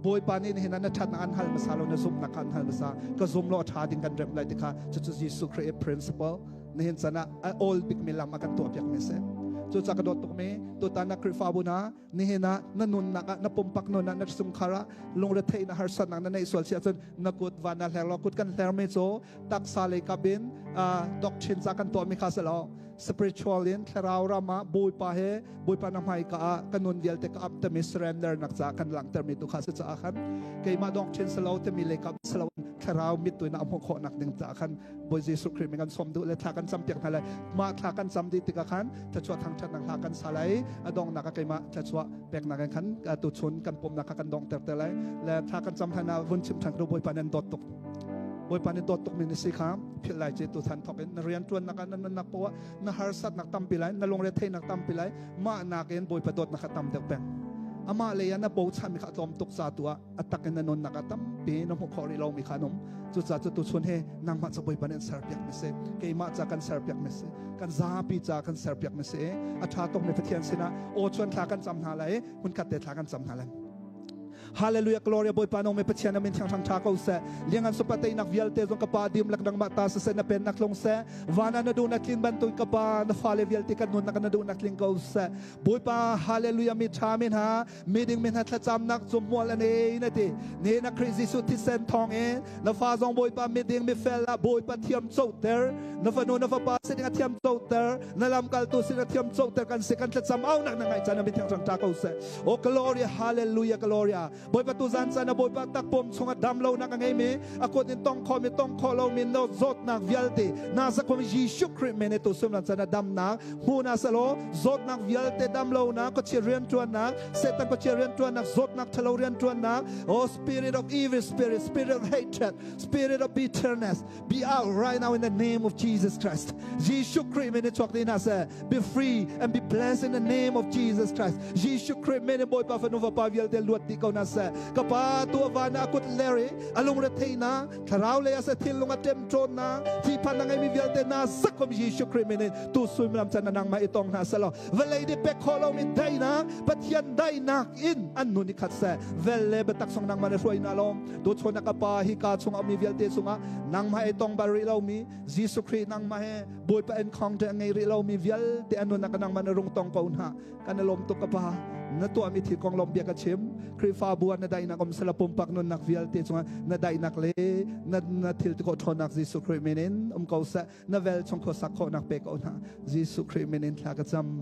Bawipa nih nihin na ṭhatnak an hal hmasa lo, na zumhnak kha an hal hmasa. Ka zum law a ṭha ding kan remh lai ti kha. Cucu Jesuh Khrih principle nihin chan ah a awl bikmi lam a kan tuah piakmi si. Cu ca ka dawt tukmi tutan na Khrihfabu na nihin ah na nunnak ah, na pumpak nun ah, na chungkhar ah lungretheih na harsatnak na neih sual si ahcun na kut van na hler law. Kut kan hlermi cu taksa lei kap in doctrine ca kan tuahmi kha si lo, spiritual in thlarau ram ah Bawipa he, Bawipa na hmai ka ah ka nun vialte ka ap tami surrender nak ca kan langhtermi tu kha si caah khan keimah doctrine si lo timi lei kap si lo, thlarau mit tu in a hmuh khawh nak ding caah khan Bawi Jesuh Khrih min kan sawm duh le thla kan cam piak hna lai. Mah thla kan cam dih tikah khan thluachuah thangṭhatnak hla kan sa lai. A donghnak ah keimah thluachuah peknak in khan tuchun kan pumnak kha kan donghter te lai. Le thla kan cam hlan ah vun chim ṭhan ku. Bawipa nan dawt tuk, Bawipa nih dawt tuk mi na si kha philh lai ci. Tuchan thawk in na rian ṭuannak ah, na nunnak poah na harsatnak tampi lai, na lungre theihnak tampi lai, mah nakin Bawipa dawtnak kha tam deuh peng. Amah lei ah na bochanmi kha a tlawm tuk ca tu ah a tak in na nunnak ah tampi na hmuh khawh rih lomi kha an um. Cucaah cu tuchun he nangmah ca Bawipa nih an serpiak mi si, keimah ca kan serpiak mi si, kan zapi ca kan serpiak mi si. A ṭha tukmi Pathian sinah aw chuan thla kan cam hna lai, hmunkhat te thla kan cam hna lai. Hallelujah, Gloria. Bawipa nung mi Pathian, na min thiang hrang tha ko seh. Liangan supa teinak vialte zong ka Pa dim lak nangmah ta siseh, na pennak tlung seh. Van ah na duh na tlin bantuk, ka Pa, na fale vialte kan nunnak na duh nak tling ko seh. Bawipa, hallelujah. Mi tha mi hna, miding mi hna thlacamnak cu mual an ei na ti ne. Na Khrih Jesuh thisen thawng in na fa zong, Bawipa, miding mifel ah Bawipa thiam coter, na fanu na fapa sin a thiam coter, na lamkaltu sin a thiam coter kan si. Kan thlacam aunak na ngaih caan, na mithiang ṭang ṭa ko seh. O gloria, hallelujah, gloria. Bawipa, tu zan caan ah Bawipa takpum chungah dam lonak a ngeimi, a kut in tong khomi, tong kho lomi, no zawtnak vialte na zakhum Jesuh Khrih men tu sumlan caan ah damnak hmu na salo. Zawtnak vialte, dam lonak, khuachia rianṭuannak, Satan khuachia rianṭuannak, zawtnak ṭhalo rianṭuannak, oh, spirit of evil spirit, spirit of hatred, spirit of bitterness, be out right now in the name of Jesus Christ. Jesuh Khrih min chuak dih hna seh. Be free and be blessed in the name of Jesus Christ. Jesuh Khrih min Bawipa fanu fapa vialte luat dih ko hna seh. Ka Pa, tu van ah kut ler i a lungre theihnak, thlarau lei ah seh, thinlung a ṭemṭawnnak, thihphan a ngeimi vialte na sakom Jesuh Khrih min in tu suimilam can nangmah i tong hna selaw, vawlei nih pek khawh lomi daihnak, Pathian daihnak in an nun i khat seh. Vel le biatak song nangmah na hruai hna lawm. Tuchun ka Pa, hi ka chungah mi vialte chungah nangmah i tong bal rih lomi, Jesuh Khrih nangmah he Bawipa encounter a ngei rih lomi vialte an nunnak nangmah na rung tong ko hna. Kan i lawm tuk, ka Pa, na tuahmi thil kong lawm bia ka chim. Khrihfabu ah na daihnak um sela, pumpak nunnak vialte cungah na daihnak le na thil ti khawh ṭhawnnak Jesuh Khrih min in um ko seh. Na vel chung khuasak khawhnak pe ko hna. Jesuh Khrih min in thla ka cam.